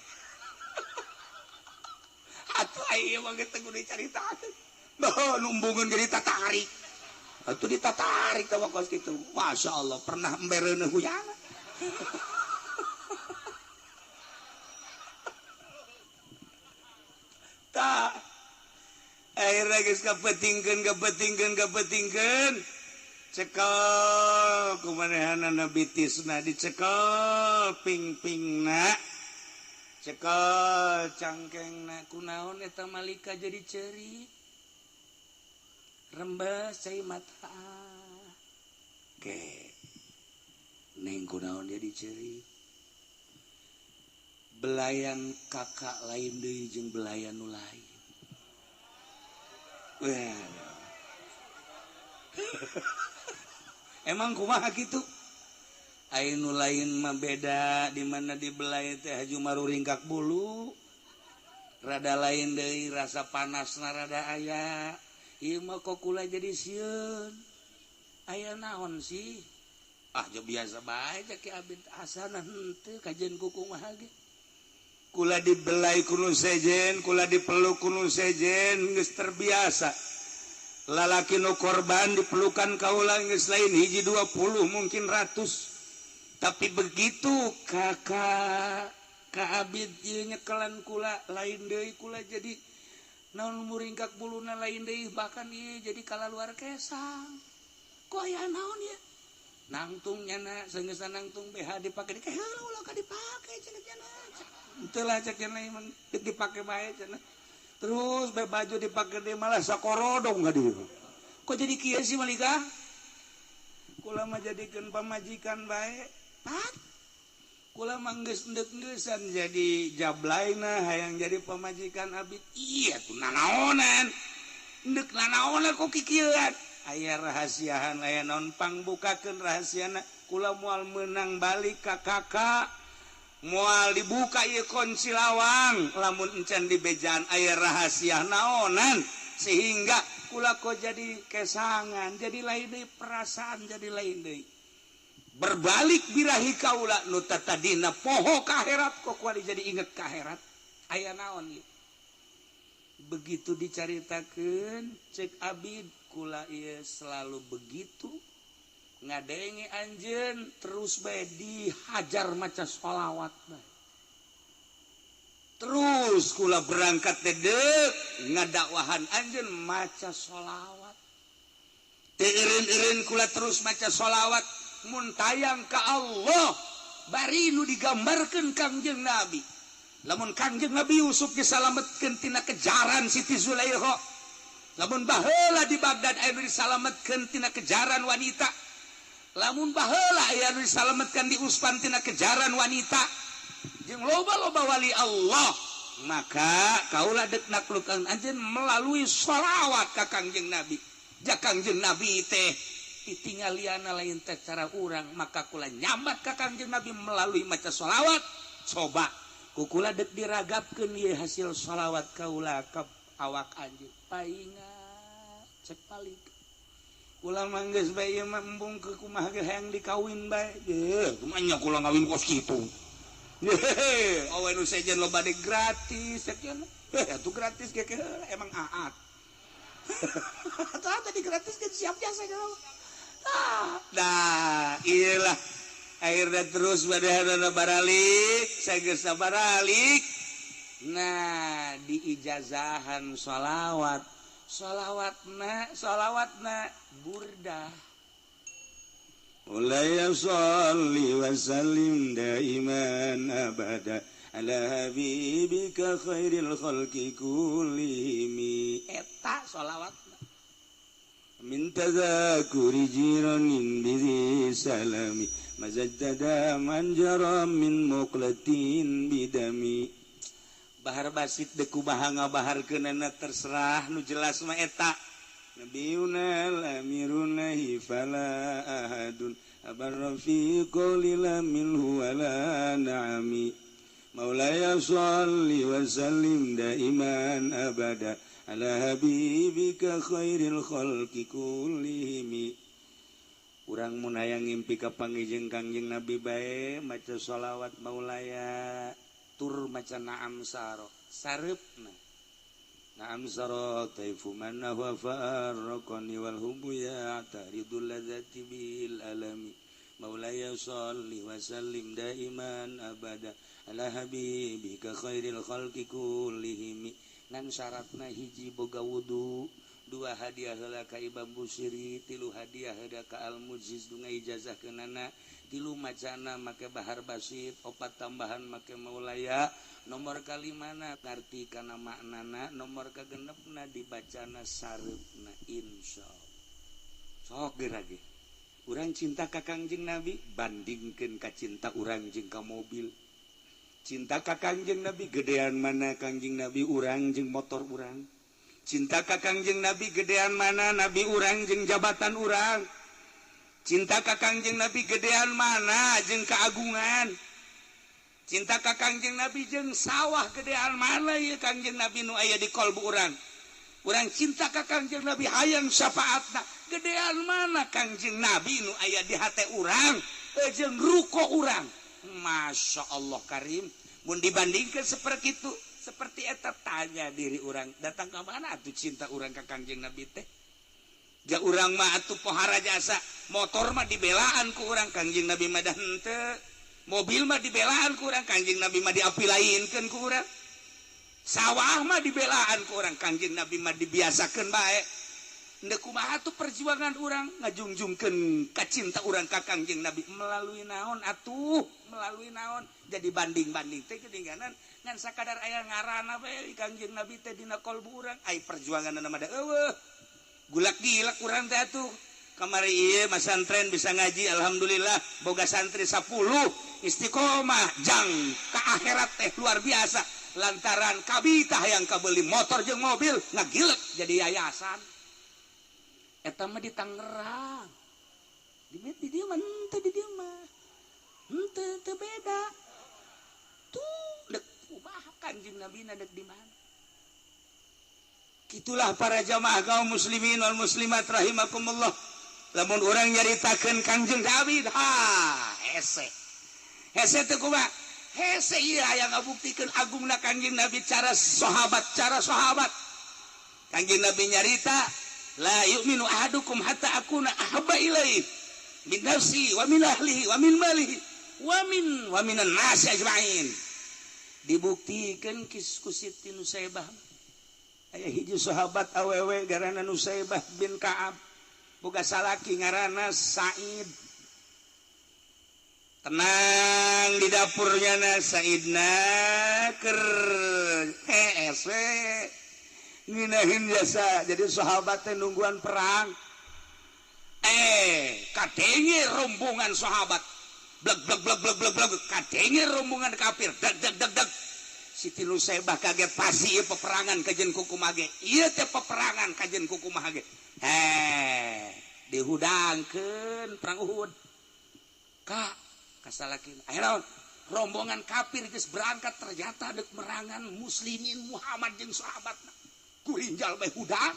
Atuh ieu mah geus teu kudu dicaritakeun. Bah numbungeun ge ditatarik. Atuh ditatarik teh kos kitu. Masya Allah pernah embereuneuh huyana. Tah akhirnya geus kapetingkeun. Cekel kumanehanana bitisna dicekel ping-pingna. Cekel cangkengna kunaon eta malika jadi ceurik. Rembes cai mata. Ke neng kunaon jadi ceurik. Belayan kakak lain deui jeung belayan nu lain. Wah. Emang kumaha kitu? Ai nu lain mah beda di mana dibelai teh haju maruringkak bulu. Rada lain deui rasa panasna rada aya. Ieu mah kok kula jadi sieun. Aya naon sih? Ah je biasa bae cek Ki Abid asana henteu kajeun ku kumaha ge. Kula dibelai ku nu sejen, kula dipeluk ku nu sejen geus terbiasa. Lalaki nu korban dipelukan kaula geus lain hiji 20 mungkin ratus. Tapi begitu kakak Ka Abid ieu nyekelan kula lain deui kula jadi naon muringkak buluna lain deui bahkan ieu jadi kalaluar kesang. Kok aya naon ieu? Nangtung nyana sanggeusna nangtung BH dipake di heula ulah ka dipake cenah cenah. Henteu lah cek cenah ieu dipake bae cenah. Terus bae baju dipake deui malah sakorodong ka dieu. Kok jadi kieu sih Malika? Kula mah jadikeun pamajikan bae. Pat. Kula mah geus endek-engeusan jadi jablaina hayang jadi pamajikan Abid. Iya tuh nanaonan. Endek nanaonan kok kikieuan. Aya rahasiahan aya naon pangbukakeun rahasiana kula moal meunang balik ka kakak. Moal dibuka ieu kunci lawang lamun encan di bejaan aya rahasia naonan sehingga kula kok jadi kesangan jadi lain deui perasaan jadi lain deui. Berbalik birahi kaula nu tatadina poho ka akhirat kok kuari jadi inget ka akhirat aya naon ieu. Begitu dicaritakeun cek Abid kula ieu selalu begitu ngadenge anjeun terus bae dihajar maca sholawat bae. Terus kula berangkat dedek ngadakwahan anjeun maca sholawat. Teu eureun-eureun kula terus maca sholawat mun tayang ka Allah bari nu digambarkeun Kangjeng Nabi. Lamun Kangjeng Nabi Yusuf disalametkeun tina kejaran Siti Zulaikha. Lamun baheula di Baghdad aya nu disalametkeun tina kejaran wanita. Lamun baheula aya nu disalametkeun di Uspan tina kejaran wanita. Jeung loba-loba wali Allah, maka kaula deuk naklukan anjeun melalui sholawat ka Kangjeng Nabi. Ja Kangjeng Nabi teh ditinggaliana lain teh cara urang, maka kula nyambat ka Kangjeng Nabi melalui maca sholawat. Coba kukula dek diragapkeun ieu hasil sholawat kaula ka awak anjeun. Painga cek palik. Kula mah geus bae ieu mah embung ke kumaha ge hayang dikawin bae. Yeuh, kumaha nya kula ngawin kos kitu. Awe nu sejen loba de gratis sakieu. Atuh gratis ge emang aat. Tah tadi gratis kan siap jasa gitu. Nah, iyalah akhirnya terus badana baralik, sageus baralik. Nah, diijazahan sholawat. Sholawatna burdah. Ulaya sholli wa sallim daiman abada ala habibika khairil khalqi kullihim. Eta sholawatna. Min tadhakuri jiranin bi salami mazaddada man jara min muqlatin bidami. Bahar basit deku kumaha ngabaharkeunana terserah nu jelas mah eta. Nabiyuna al-amiruna fala ahadun abarra fi qawli la minhu wala na'ami. Maulaya sholli wa sallim daiman abada ala habibika khairil khalqi kullihim. Urang mun hayang ngimpi ka pangijeng Kangjeng Nabi bae maca sholawat maulaya tur maca na'am saro sareupna. Na'am saro taifu man huwa farraqani wal hubu ya taridul ladzati bil alami. Maulaya sholli wa sallim daiman abada ala habibika khairil khalqi kullihim. Ngan syaratna hiji boga wudu, dua hadiah heula ka Imam Busiri, tilu hadiah heula ka Al Mujiz dunga ijazah keunana, tilu macana make bahar basit, opat tambahan make maulaya, nomor kalimana ngarti kana maknana, nomor kagenepna dibacana sareupna insyaallah. Sok geura ge. Urang cinta ka Kangjeng Nabi bandingkeun ka cinta urang jeung ka mobil. Cinta ka Kangjeng Nabi gedean mana Kangjeng Nabi urang jeung motor urang. Cinta ka Kangjeng Nabi gedean mana Nabi urang jeung jabatan urang. Cinta ka Kangjeng Nabi gedean mana jeung keagungan. Cinta ka Kangjeng Nabi jeung sawah gedean mana ieu Kangjeng Nabi nu aya di kolbu urang. Urang cinta ka Kangjeng Nabi hayang syafaatna gedean mana Kangjeng Nabi nu aya di hate urang jeung ruko urang. Masya Allah karim, mun dibandingkan seperti itu, seperti eta tanya diri orang datang ke mana atuh cinta orang ke Kangjeng Nabi teh. Ja urang mah atuh pohara jasa, motor mah dibelaan ku urang Kangjeng Nabi mah dah henteu, mobil mah dibelaan ku urang Kangjeng Nabi mah diapilainkeun ku urang, sawah mah dibelaan ku urang Kangjeng Nabi mah dibiasakeun bae. Ndek kumaha atuh perjuangan urang ngajungjungkeun ka cinta urang ka Kangjeng Nabi melalui naon atuh, melalui naon. Jadi banding-banding teh geuninganan ngan sakadar aya ngaranna we Kangjeng Nabi teh dina kolbu urang, ai perjuanganna mah da eueuh. Gulak gilak urang teh atuh. Kamari ieu masantren bisa ngaji alhamdulillah boga santri 10 istiqomah jang ka akhirat teh luar biasa lantaran kabitah yang kabeli motor jeung mobil ngagilek jadi yayasan. Eta mah di Tangerang. Di dieu mah henteu, di dieu mah henteu, teu beda. Tuh dek kumaha Kangjeng Nabi na dek di mana. Kitulah para jamaah kaum muslimin wal muslimat rahimakumullah. Lamun urang nyaritakeun Kangjeng Nabi, ha hese. Hese teh kumaha? Hese ieu aya ngabuktikeun agungna Kangjeng Nabi cara sahabat, cara sahabat. Kangjeng Nabi nyarita la yu'minu ahadukum hatta akuna ahabba ilaihi min nafsi wa min ahlihi wa min malihi wa minan nasi ajma'in. Dibuktikan ku Siti Nusaybah. Aya hiji sahabat awewe ngaranna Nusaybah bin Ka'ab, boga salaki ngaranna Sa'id. Tenang di dapurnya na Sa'idna keur hese nginahin jasa. Jadi sahabat teh nungguan perang. Kadenge rombongan sahabat bleg bleg bleg bleg bleg bleg, kadenge rombongan kafir deg deg deg deg. Siti Nusaybah kaget, pasti ieu peperangan kajen kukumaha ge, ieu teh peperangan kajen kukumaha ge. Dihudangkeun perang Uhud. Ka kasalaki aya naon? Rombongan kafir geus berangkat ternyata deuk merangan muslimin Muhammad jeung sahabatna. Kurinjal bae hudang.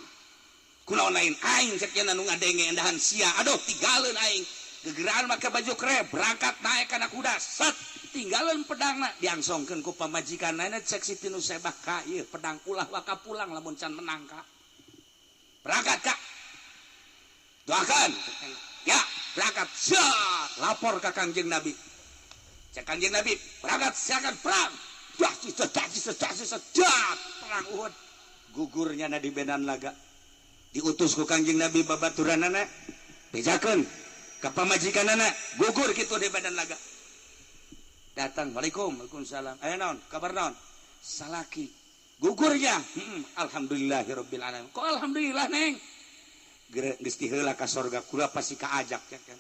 Kunaon lain aing sakieu nu ngadenge endahan sia. Aduh tigaleun aing. Gegeraan make baju krep berangkat naik kana kuda. Set Tinggalan pedangna diangsongkeun ku pamajikanna. Cek Siti Nusaybah, "Ka, ieu pedang ulah waka pulang lamun can menang ka." "Berangkat, Kak, doakan ya." Berangkat, siap, lapor ke Kangjeng Nabi. Cek Kangjeng Nabi, "Berangkat, silakan perang." Dah, dah, dah, perang Uhud. Gugurnya na di medan laga. Diutus ku Kangjeng Nabi babaturanana, bejakeun ka pamajikanana gugur gitu di medan laga. Datang, "Waalaikum." "Waalaikumsalam." "Aya naon? Kabar naon?" "Salaki gugurnya." Alhamdulillahirabbil alamin." "Kok alhamdulillah, Neng?" "Geus diheula ka sorga, kula pasti kaajak ya kan."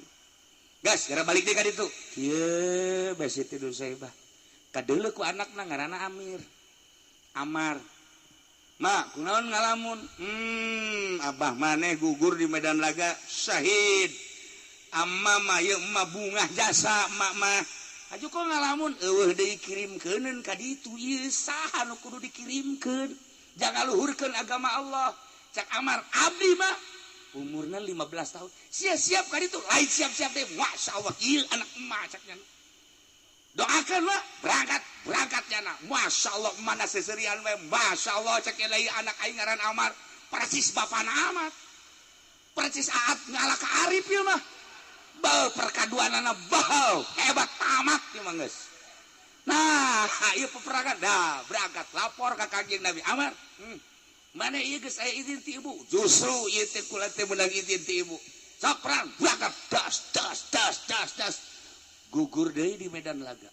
Gas, gara balik deui ka ditu. Kieu bae Siti Nusaybah. Kadeuleu ku anakna ngaranna Amir. "Amar. Ma, kunaon ngalamun?" Abah maneh gugur di medan laga, syahid. Amma mah ieu emak bungah jasa emak mah. Aju kok ngalamun? Euweuh deui kirimkeuneun ka ditu, ieu saha nu kudu dikirimkeun? Jangan luhurkeun agama Allah." Cak Amar, "Abdi mah umurna 15 tahun." "Siap-siap ka ditu." Lain siap-siap deh. "Masya Allah, ieu anak emak," caknya. "Doakan lah." Berangkat, berangkat nyana. Masya Allah, mana seserian we. "Masya Allah," cek lain, "anak aing ngaran Amar. Persis bapana Amar. Persis Aat ngalah ka Arif ieu mah. Bau perkaduanana bau hebat tamat ieu mah geus." Nah, ieu peperangan. Dah, berangkat, lapor ka Kangjeng Nabi. "Amar, Mana ieu geus aya izin ti ibu?" "Justru ieu teh kula teh meunang izin ti ibu." Sok perang, berangkat, das das das das das. Gugur deui di medan laga.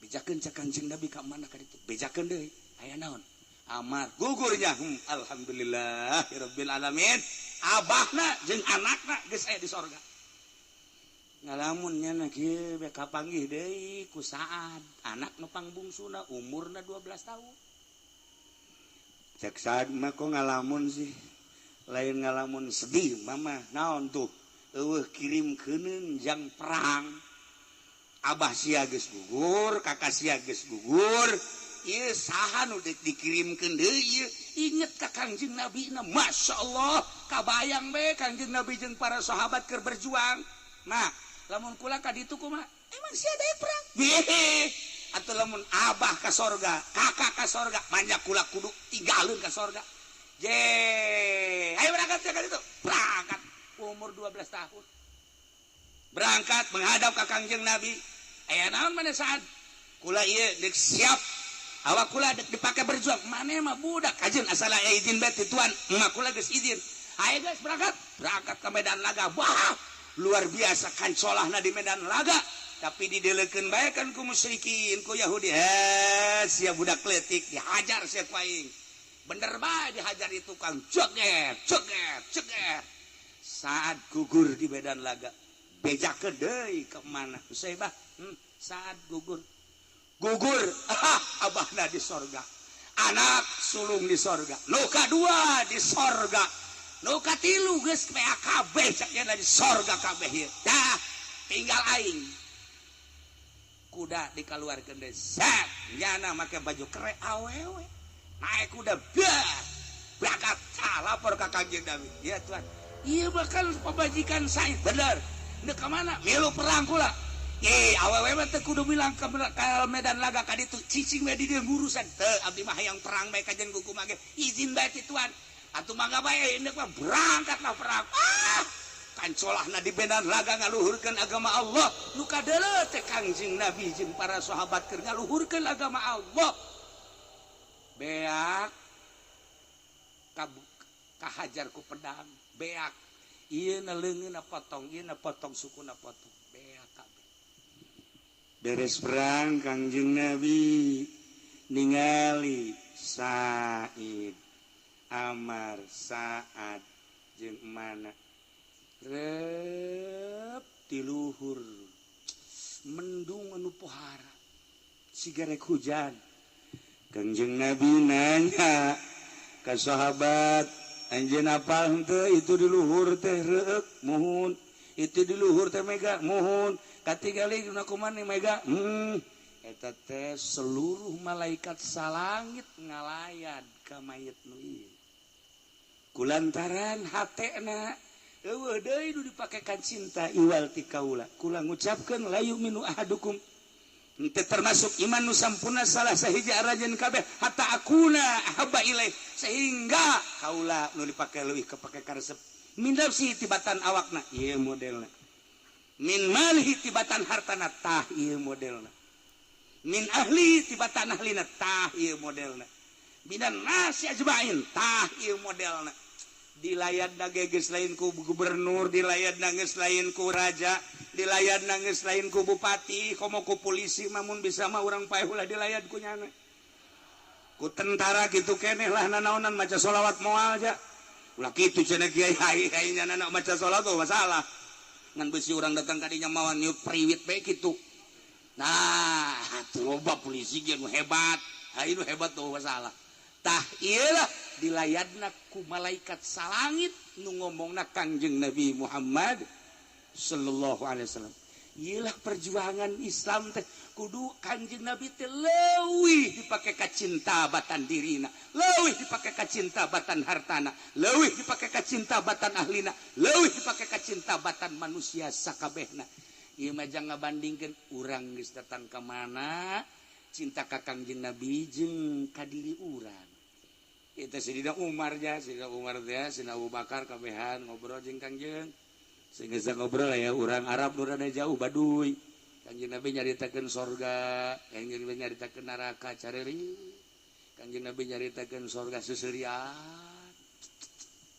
Bejakeun cek Kangjeng Nabi ka mana ka ditu. Bejakeun deui. "Aya naon? Amar gugurnya." Alhamdulillah rabbil alamin. Abahna jeung anakna geus aya di sorga. Ngalamun nya kieu be, kapanggih deui ku Saad, anak nu pangbungsuna, umurna 12 tahun. Cek Saad mah, "Kok ngalamun sih?" "Lain ngalamun sedih, Mama." "Naon tuh?" "Euweuh kirimkeuneun jang perang. Abah sia geus gugur, kakak sia geus gugur, ieu saha nu deuk dikirimkeun deui ieu?" Inget ka Kangjeng Nabi na, Masya Allah, kabayang be Kangjeng Nabi jeung para sahabat keur berjuang. "Nah, lamun kula ka ditu kumaha?" "Emang sia deui perang?" "Bih, atuh lamun abah ka sorga, kakak ka sorga, banyak kula kudu tinggalin ka sorga." Je, ayo berangkat ya ka ditu. Berangkat umur 12 tahun. Berangkat menghadap ka Kangjeng Nabi. "Aya naon mana, Saat?" "Kula ieu deuk siap, awak kula dek dipake berjuang." "Maneh mah budak kajeun, asal aya izin bae ti tuan." "Emak kula geus izin." "Ayo guys, berangkat." Berangkat ke medan laga. Wah, luar biasa kancolahna di medan laga, tapi didelekeun bae kan ku musyrikin, ku Yahudi. "Eh, sia budak letik, dihajar sia ku aing." Bener bae dihajar itu tukang ceger ceger ceger. Saat gugur di medan laga. Bejakeun deui ke mana Usaibah? Saat gugur, gugur. Ah, abahna di sorga, anak sulung di sorga, nu kadua di sorga, nu katilu geus PAKB caknya di sorga kabeh ieu. Dah, tinggal aing. Kuda dikeluarkeun deui, set, nyana make baju kere, awewe naik kuda, bah, berangkat. Cah, lapor ka Kangjeng Nabi. "Ya tuan, iya bakal pemajikan saya." "Bener. Ndek ka mana?" "Milu perang kula." "Eh, awewe mah teu kudu bilang ke medan laga ka ditu, cicing we di dieu ngurusan." "Teu, abdi mah hayang perang bae kajen kuku mage. Izin bae ti tuan." "Atuh mangga bae indek mah." Berangkatlah perang. Ah, kancolahna di medan laga ngaluhurkeun agama Allah. Nu kadeuleu teh Kangjeng Nabi jeung para sahabat keur ngaluhurkeun agama Allah. Beak kahajar ku pedang, beak ieu na leungeunna potong, ieu na potong, sukuna potong, beak kabeh. Beres perang, Kangjeng Nabi ningali Said, Amar, Saad jeung mana rep di luhur mendung anu pohara siga rek hujan. Kangjeng Nabi nanya ka sahabat, "Anjeun apal henteu itu di luhur teh reuk?" "Muhun." "Itu di luhur teh mega?" "Muhun." "Katingali dina kumaha mega?" Eta teh seluruh malaikat salangit ngalayat ka mayit nu ieu kulantaran hatena euweuh deui nu dipakekan cinta iwal ti kaula. Kula ngucapkeun la yu'minu ahadukum." Henteu termasuk iman nu sampurna salah sahiji aranjeun kabeh hatta akuna ahabba ilaih, sehingga kaula nu dipake leuwih kapake karesep min nafsi tibatan awakna, ieu modelna, min malihi tibatan hartana, tah ieu modelna, min ahli tibatan ahlina, tah ieu modelna, minan nasi ajmain, tah ieu modelna. Dilayat geus lain ku gubernur, dilayat geus lain ku raja, dilayat geus lain ku bupati, komo ku polisi. Mamun bisa mah urang paeh ulah dilayat ku nyana, ku tentara gitu keneh lah. Nanaonan maca sholawat moal ja, ulah kitu cenah kiai. Ai nyana maca sholawat tuh masalah ngan besi urang datang kadinya mawa niup priwit bae kitu. Nah, tuh loba polisi ge nu hebat, ai nu hebat tuh masalah. Tah, iyalah dilayadna ku malaikat salangit nu ngomongna Kangjeng Nabi Muhammad sallallahu alaihi wasallam. Iyalah perjuangan Islam teh kudu Kangjeng Nabi teh leuwih dipake kacinta batan dirina, leuwih dipake kacinta batan hartana, leuwih dipake kacinta batan ahlina, leuwih dipake kacinta batan manusia sakabehna. Ieu mah jangan ngabandingkeun urang geus datang ka mana cinta ka Kangjeng Nabi jeung ka diri urang. Itu Sidina Umar ya, Sidina Umar teh, Sidina Abu Bakar kabehan ngobrol jeung Kangjeng. Sehingga ngobrol ya urang Arab nu rada jauh Baduy. Kangjeng Nabi nyaritakeun sorga, Kangjeng Nabi nyaritakeun neraka careri. Kangjeng Nabi nyaritakeun sorga seuseurian.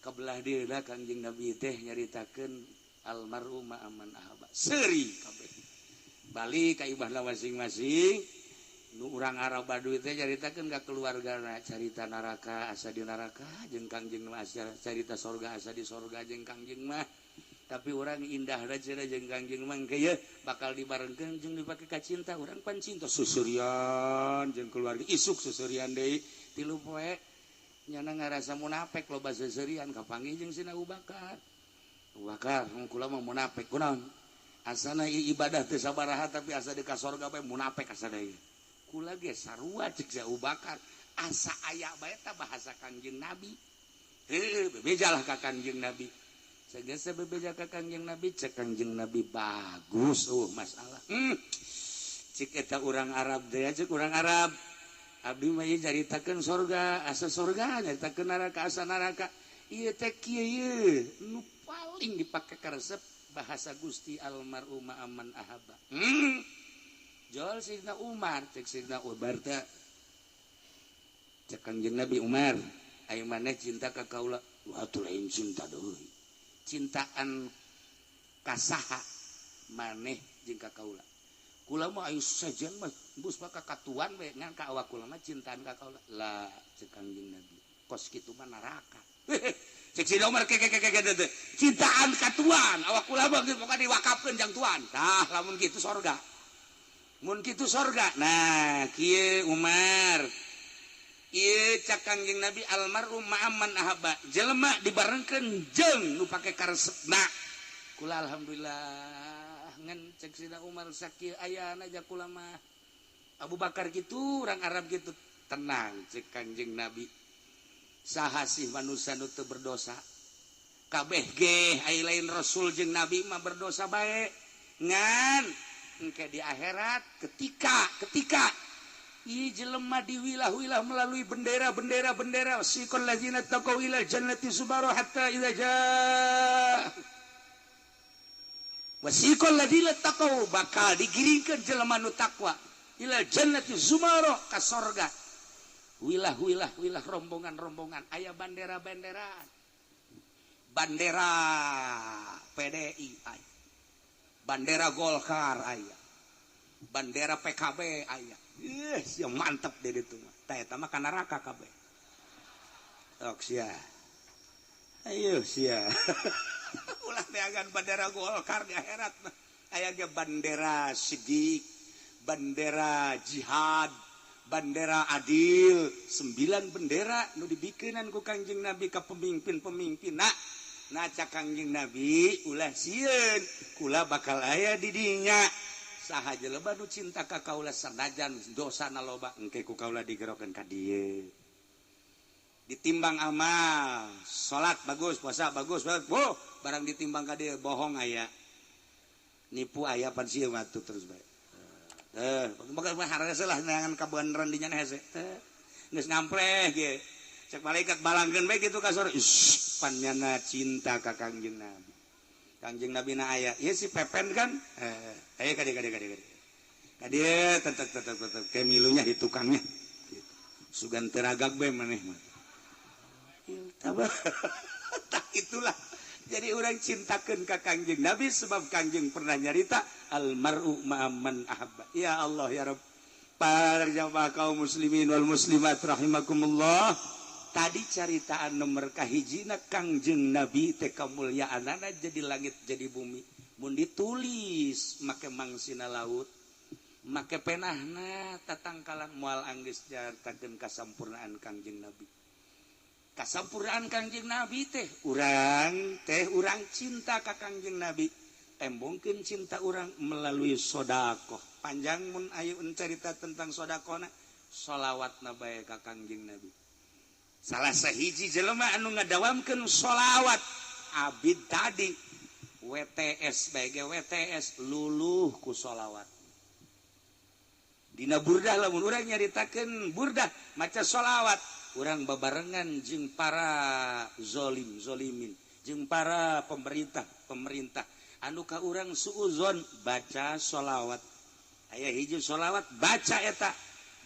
Kabelah dieuna Kangjeng Nabi teh nyaritakeun almarhum ma'aman ahaba. Seuri kabeh. Balik ka imahna masing-masing. Nu urang Arab Baduy teh nyaritakeun ka keluargana carita neraka asa di neraka jeung Kangjeng mah, carita sorga asa di sorga jeung Kangjeng mah. Tapi urang indah cenah jeung Kangjeng mah engke ye bakal dibarengkeun jeung dipake kacinta. Urang pan cinta susurian jeung keluarga, isuk susurian deui 3 poe nyana ngarasa munafik loba seuseurian. Kapanggih jeung Sina Abu Bakar. Abu Bakar kula mah munafik kunaon asana ibadah teu sabaraha tapi asa di ka sorga bae munafik asa deui. Kula ge sarua cek si Abu Bakar, asa aya bae ta bahasa Kangjeng Nabi. Heuh, bebejalah ka Kangjeng Nabi. Sagesa bebeja ka Kangjeng Nabi, cek Kangjeng Nabi bagus masalah. Cek eta urang Arab teh, cek urang Arab. Abdi mah ieu caritakeun sorga, asa sorga, nyaritakeun neraka, asa neraka. Ieu teh kieu ieu nu paling dipake karesep bahasa Gusti almarhum aman ahaba. Jol Sidna Umar, cek Sidna Umar teh, cek Kangjeng Nabi Umar, ayo maneh cinta ka kaula? Wah, atuh lain cinta deui. Cintaan kasaha maneh jeung ka kaula? Kula mah ayo sajen mah bus mah ka katuan we ngan ka awak kula mah cintaan ka kaula. Lah, cek Kangjeng Nabi, kos kitu mah neraka. Cek Sidna Umar ke cintaan ka tuan, awak kula mah geus pokoka diwakafkeun jang tuan. Tah, lamun kitu sorga. Mun kitu sorga. Nah, kieu Umar. Ieu cak Kangjeng Nabi almarhum ma'aman ahaba. Jelema dibarengkeun jeung nu pake karesepna. Kula alhamdulillah ngan cek Sidna Umar sakieu ayana ja kula mah. Abu Bakar kitu, urang Arab kitu. Tenang cek Kangjeng Nabi. Saha sih manusia nu teu berdosa? Kabeh ge ai lain rasul jeung nabi mah berdosa bae. Ngan engke di akhirat ketika ieu jelema diwilah-wilah melalui bendera-bendera bendera siqal ladzina taqaw ila jannati subara hatta idza jaa wasiqal ladzina taqaw, bakal digiringkeun jelema nu takwa ila jannati zumara ka sorga. Wilah-wilah wilah rombongan-rombongan aya bandera-bandera, bandera PDI aya, bandera Golkar aya, bandera PKB aya. Ih, sia mantep deh itu mah. Tah eta mah ka neraka kabeh. Sok sia. Ayo sia. Ulah neangan bandera Golkar di akhirat mah. Aya ge bandera Sidik, bandera jihad, bandera adil, 9 bendera nu dibikeunan ku Kangjeng Nabi ka pemimpin-pemimpin. Nah, cak Kangjeng Nabi ulah sieun, kula bakal aya di dinya. Saha jelema nu cinta ka kaula sanajan dosana loba engke ku kaula digerokeun ka dieu. Ditimbang amal, salat bagus, puasa bagus, boh, barang ditimbang ka dieu bohong aya. Nipu aya pan sieun atuh terus bae. Teh, maka harasa lah neangan kabeneran dinya hese. Teh, geus ngampleh ge. Cek malaikat balangkeun bae kitu ka surga. Ish, panyana cinta ka Kangjeng Nabi. Kangjeng Nabi na aya. Ieu si Pepen kan? Ayo ka dieu ka dieu ka dieu. Ka dieu tetek tetek tetek ke milunya di tukangnya. Gitu. Sugan teragak bae maneh mah. Tak itulah. Jadi orang cintakan ke Kangjeng Nabi sebab Kangjeng pernah nyarita almaru ma'aman ahabba. Ya Allah ya Rabb. Para jamaah kaum muslimin wal muslimat rahimakumullah. Tadi caritaan nomor kahijina Kangjeng Nabi teh kamulyaanana jadi langit jadi bumi. Mun ditulis make mangsina laut, make penahna tatangkalan moal anggeus nyaritakeun kasampurnaan Kangjeng Nabi. Kasampurnaan Kangjeng Nabi teh urang cinta ka Kangjeng Nabi, tembongkeun cinta urang melalui sodakoh. Panjang mun ayeuna carita tentang sodakohna, solawatna bae ka Kangjeng Nabi. Salah sahiji jelema anu ngadawamkeun solawat abid tadi WTS bae ge WTS luluh ku solawat. Dina burdah lamun urang nyaritakeun burdah maca solawat, urang babarengan jeung para zolim zolimin, jeung para pemerintah pemerintah anu ka urang suuzon baca solawat. Aya hiji solawat baca eta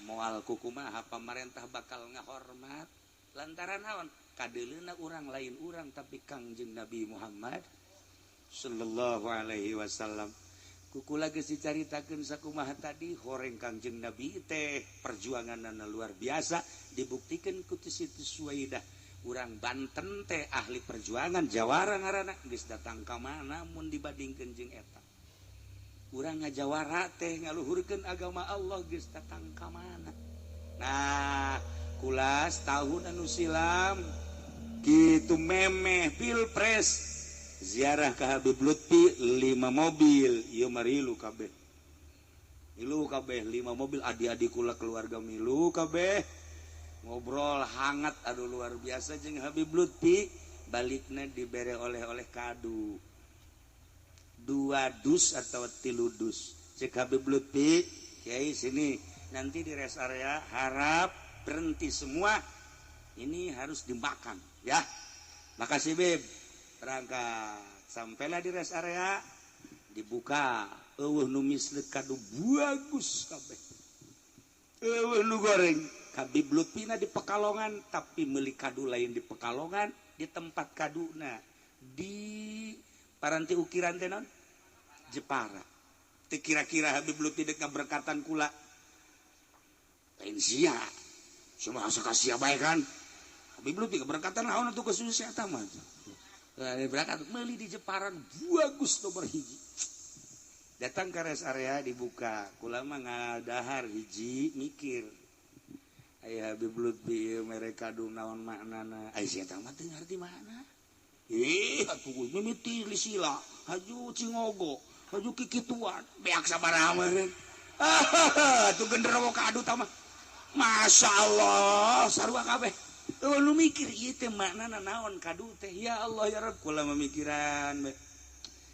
moal kukumaha pamarentah bakal ngahormat lantaran naon kadeuleuna urang lain urang tapi Kangjeng Nabi Muhammad sallallahu alaihi wasallam. Kukula geus dicaritakeun sakumaha tadi horeng Kangjeng Nabi teh perjuanganna luar biasa dibuktikan ku Siti Suwaidah. Urang Banten teh ahli perjuangan jawara ngaranna geus datang ka mana mun dibandingkeun jeung eta. Urang ngajawara teh ngaluhurkeun agama Allah geus datang ka mana. Nah, kulas tahun anu silam kitu memeh pilpres ziarah ke Habib Lutfi 5 mobil ieu marilu kabeh. Milu kabeh 5 mobil adik-adik kula keluarga milu kabeh. Ngobrol hangat aduh luar biasa jeung Habib Lutfi, balikna dibere oleh-oleh kadu. 2 dus atau 3 dus. Cek Habib Lutfi, kiai sini nanti di rest area harap berhenti semua. Ini harus dimakan ya. Makasih Bib. Berangkat. Sampailah di rest area dibuka eueuh nu misleuk kadu bagus kabeh. Eueuh nu goreng. Habib Lutfi na di Pekalongan tapi meuli kadu lain di Pekalongan di tempat kaduna di paranti ukiran teh naon Jepara. Teu kira-kira Habib Lutfi dek ngaberkatan kula lain sia cuma asa ka sia bae kan Habib Lutfi keberkatan naon atuh kesusah eta mah. Berangkat meuli di Jepara bagus nomor hiji. Datang ke rest area dibuka kula mah ngadahar hiji mikir aya Habib Lutfi mere kadu naon maknana ai sia tah mah teu ngarti makna. Ih atuh mimiti lisila haju cingogo haju kikituan beak sabaraha meureun. Ah atuh genderowo kadu tah mah. Masya Allah sarua kabeh. Lu mikir ieu teh maknana naon kadu teh ya Allah ya Rabb kula memikiran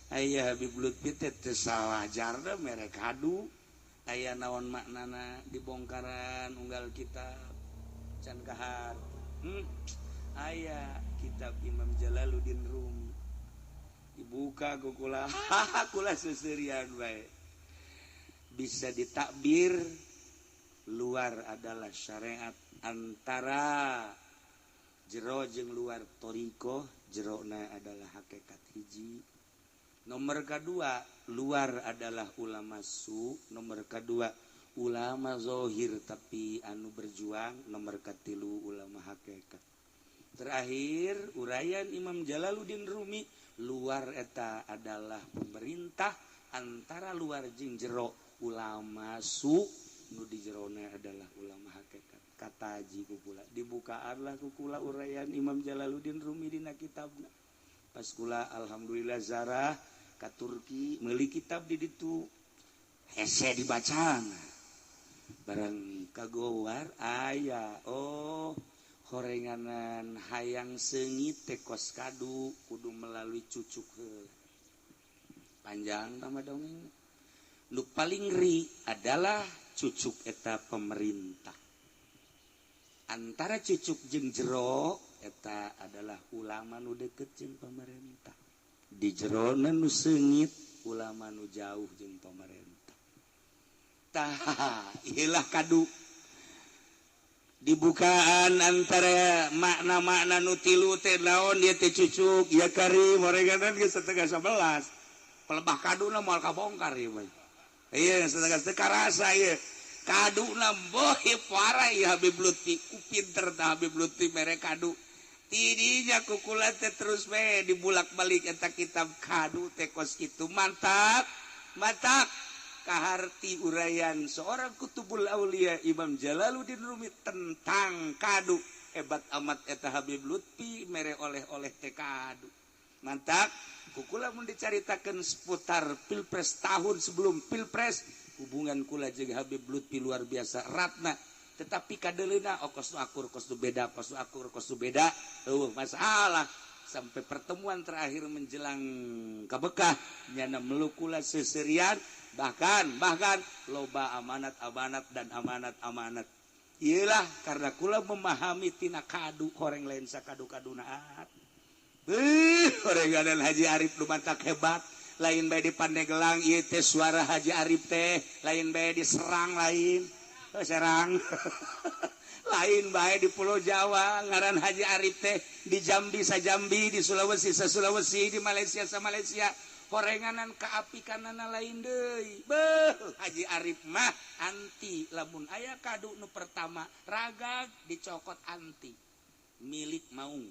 aya Habib Lutfi teh teu sawajarna mere kadu aya naon maknana dibongkaran unggal kitab can kahar. Aya kitab Imam Jalaluddin Rumi dibuka ku kula kula seuseurian bae. Bisa ditakbir luar adalah syariat antara jero jeung luar toriko jerona adalah hakikat hiji. Nomor kedua luar adalah ulama su, nomor kedua ulama zohir tapi anu berjuang, nomor katilu ulama hakikat. Terakhir uraian Imam Jalaluddin Rumi luar eta adalah pemerintah antara luar jeung jero ulama su nu di jerona adalah ulama hakikat. Kata haji kukula dibukaanlah kukula uraian Imam Jalaluddin Rumi dina kitabna. Pas kula alhamdulillah zarah ka Turki meuli kitab di ditu hese dibacana barang kagowar aya oh horenganan hayang seungit teh kos kadu kudu melalui cucuk heula. Panjang tama dongeng. Nu paling ngeri adalah cucuk eta pemerintah. Antara cucuk jeung jero eta adalah ulama nu deket jeung pemerintah. Di jerona nu seungit ulama nu jauh jeung pemerintah. Tah, ieulah kadu. Dibukaan antara makna-makna nu tilu teh naon ieu teh cucuk ya karim oreganan geus 10:30. Pelebah kaduna moal kabongkar ieu mah. Iya, setengah karasa ieu. Kaduna boh parah ieu Habib Lutfi. Ku pinter tah Habib Lutfi mere kadu. Tidinya kukula teh terus we dibulak-balik eta kitab kadu teh kos kitu mantap. Mantap. Kaharti uraian seorang kutubul aulia Imam Jalaluddin Rumi tentang kadu. Hebat amat eta Habib Lutfi mere oleh-oleh teh kadu. Mantap. Kukula mun dicaritakeun seputar pilpres tahun sebelum pilpres, hubungan kula jeung Habib Lutfi luar biasa eratna. Tetapi kadeleuna oh kos nu akur kos nu beda, kos nu akur kos nu beda, eueuh masalah sampai pertemuan terakhir menjelang ka Bekah nyana meluk kula seserian, bahkan loba amanat-amanat dan amanat-amanat. Iyalah karena kula memahami tina kadu horeng lain sakadu-kaduna. Oreganan Haji Arif nu mantak hebat, lain bae di Pandeglang ieu teh suara Haji Arif teh, lain bae di Serang lain, Serang. Lain bae di Pulau Jawa ngaran Haji Arif teh, di Jambi sa Jambi, di Sulawesi sa Sulawesi, di Malaysia sa Malaysia. Horenganan kaapikanana lain deui. Beuh, Haji Arif mah anti lamun aya kadu nu pertama ragag dicokot anti milik maung.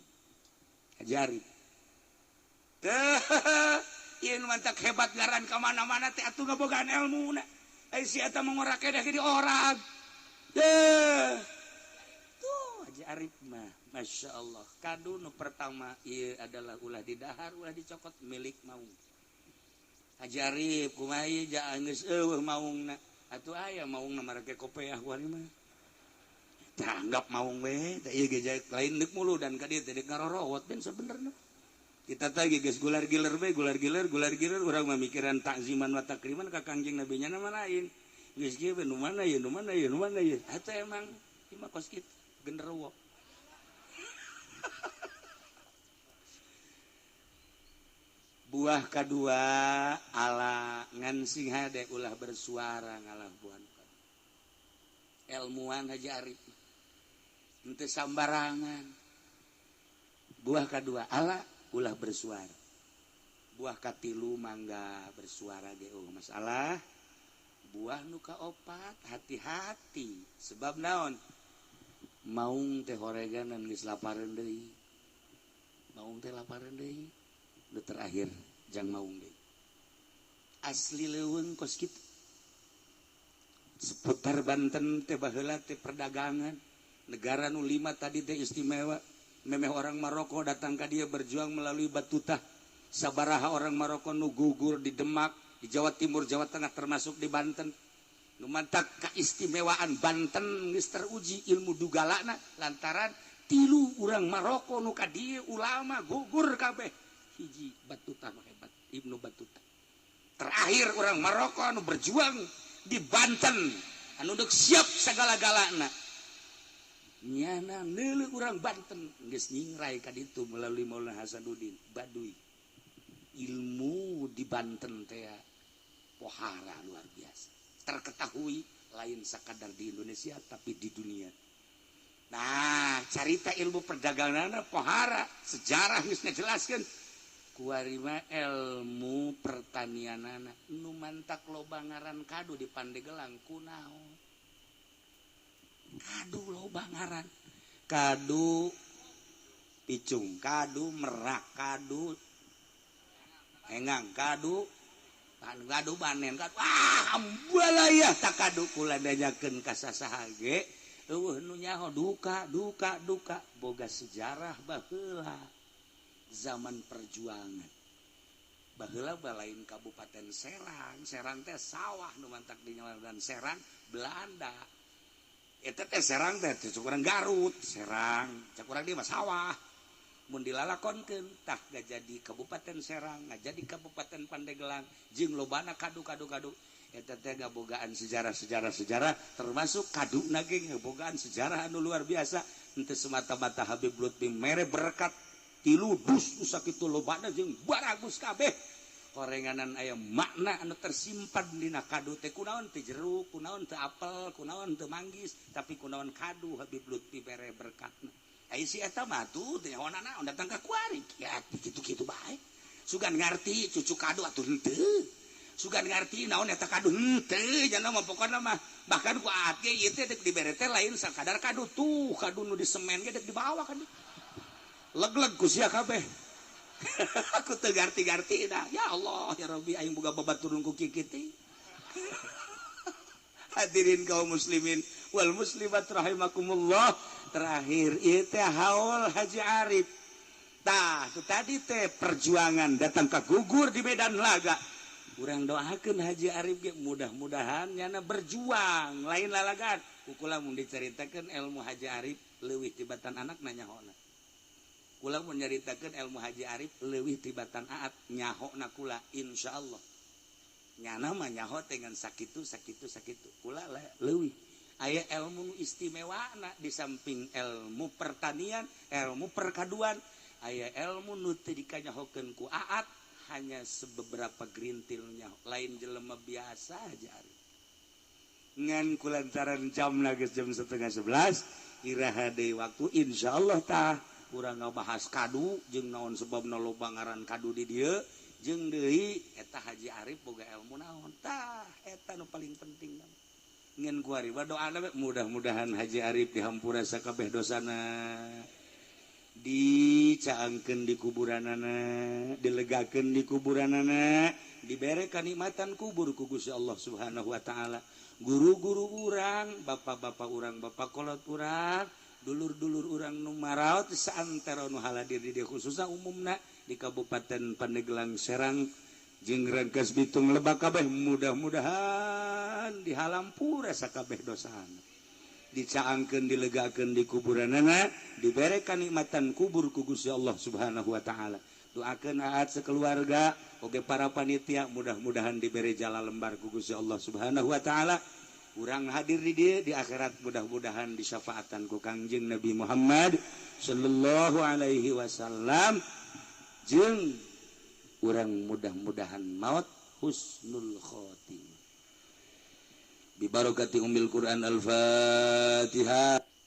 Haji Arif. Teh, ieu nu mantak hebat ngaran ka mana-mana teh atuh ngabogaan elmuna. Ai si eta mah ngora kedah di orang. Teh. Tuh Haji Arif mah, Masya Allah. Kadu nu pertama ieu adalah ulah didahar, ulah dicokot milik maung. Haji Arif kumaha ieu geus eueuh maungna. Atuh aya maungna marake kopeah kuari mah. Tanggap maung we, teh ieu ge lain deuk mulu dan ka dieu teh deuk ngarorowot ben sabenerna. Kita teh geus gular giler we, gular giler, gular giler urang mah mikiran takziman wa takriman ka Kangjeng Nabi nya mah lain. Geus kieu we nu mana ieu, nu mana ieu, nu mana ieu. Atuh emang ieu mah kos kitu genderuwo. Buah kadua ala ngan sing hade ulah bersuara ngalah buan. Ilmuwan Haji Arif. Henteu sambarangan. Buah kadua ala ulah bersuara. Buah katilu mangga bersuara ge oh masalah. Buah nu kaopat hati-hati sebab naon? Maung teh horeganan geus lapareun deui. Maung teh lapareun deui. Nu terakhir jang maung deui. Asli leuweung kos kitu. Seputar Banten teh baheula teh perdagangan. Negara nu 5 tadi teh istimewa. Memeh orang Maroko datang ka dia berjuang melalui Batutah. Sabaraha orang Maroko nu gugur di Demak, di Jawa Timur, Jawa Tengah termasuk di Banten. Nu mantak keistimewaan Banten geus teruji ilmu dugalana lantaran tilu urang Maroko nu ka dieu ulama gugur kabeh. Hiji Batutah mah hebat, Ibnu Batutah. Terakhir orang Maroko anu berjuang di Banten anu deuk siap sagala-galana. Nyana neuleuh urang Banten geus nyingrai ka ditu melalui Maulana Hasanuddin Baduy. Ilmu di Banten teh pohara luar biasa. Terketahui lain sakadar di Indonesia tapi di dunia. Nah, carita ilmu perdagangan pohara, sejarah geus ngajelaskeun. Kuari mah ilmu pertanianana nu mantak loba ngaran kadu di Pandeglang kunaon. Kadu loba ngaran. Kadu picung, kadu merak, kadu engang, kadu kadu banen, kadu ah ambalaya tak kadu kula nanyakeun ka sasaha ge eueuh nu nyaho duka duka duka boga sejarah baheula zaman perjuangan. Baheula balain Kabupaten Serang, Serang teh sawah nu mantak di dan Serang Belanda. Eta teh Serang teh cukurang Garut, Serang, cakurang di mah sawah. Mun dilalakonkeun tah ngajadi Kabupaten Serang, ngajadi Kabupaten Pandeglang, jeung lobana kadu-kadu-kadu. Eta teh ngabogaan sejarah-sejarah sejarah termasuk kaduna ge ngabogaan sejarah anu luar biasa. Henteu semata-mata Habib Lutfi mere berkat tilu dus nu sakitu lobana jeung baragus kabeh. Korenganan aya makna anu tersimpan dina kadu teh, kunaon teh jeruk, kunaon teh apel, kunaon teh manggis, tapi kunaon kadu Habib Lutfi mere berkatna. Ai si eta mah tuh teh nyaho naon datang ka kuari ya kitu-kitu bae. Sugan ngarti cucu kadu atuh henteu. Sugan ngarti naon eta kadu henteu nya mah pokona mah bahkan ku aat ge ieu teh dek dibere teh lain sakadar kadu tuh kadu nu di semen ge dek dibawa kadu. Leg-leg ku sia kabeh. Aku teu ngarti-ngarti dah. Ya Allah ya Rabbi aing boga babaturun ku kikitu. Hadirin kaum muslimin wal muslimat rahimakumullah. Terakhir ieu teh haul Haji Arif. Tah, tu tadi teh perjuangan datang ke gugur di medan laga. Urang doakeun Haji Arif ge mudah-mudahan nyana berjuang lain lalagan. Ku kula mun dicaritakeun ilmu Haji Arif leuwih tibatan anak nanyahona. Kula mun nyaritakeun ilmu Haji Arif leuwih tibatan aat nyahona kula insyaallah. Nyana mah nyaho teh ngan sakitu sakitu sakitu. Kula leuwih. Aya ilmu nu istimewana di samping ilmu pertanian, ilmu perkaduan, aya ilmu nu teu dikanyahokeun ku aat hanya sebeberapa gerintilnya, lain jelema biasa aja. Ngan kulantaran jam geus jam 10:30 iraha deui waktu insyaallah tah urang ngabahas kadu jeung naon sebabna loba ngaran kadu di dieu jeung deui eta Haji Arif boga ilmu naon tah eta nu paling penting. Ngan kuari doana mudah-mudahan Haji Arif dihampura sakabeh dosana, dicaangkeun di kuburanana, dilegakeun di kuburanana, dibere kanikmatan kubur ku Gusti Allah Subhanahu wa taala. Guru-guru urang, bapak-bapak urang, bapak kolot urang, dulur-dulur urang nu maraot saantero nu haladir di dieu khususna umumna di Kabupaten Pandeglang Serang jeung Rangkas Bitung Lebak kabeh mudah-mudahan dihalampura sakabeh dosana, dicaangkeun dilegakeun di kuburanana, dibere kanikmatan kubur ku Gusti Allah Subhanahu wa taala. Doakeun aat sekeluarga oge para panitia mudah-mudahan dibere jala lembar ku Gusti Allah Subhanahu wa taala. Urang hadir di dieu di akhirat mudah-mudahan disyafaatan ku Kangjeng Nabi Muhammad sallallahu alaihi wasallam jeung urang mudah-mudahan maut husnul khotimah. Bi barakati ummil Quran. Al-Fatihah.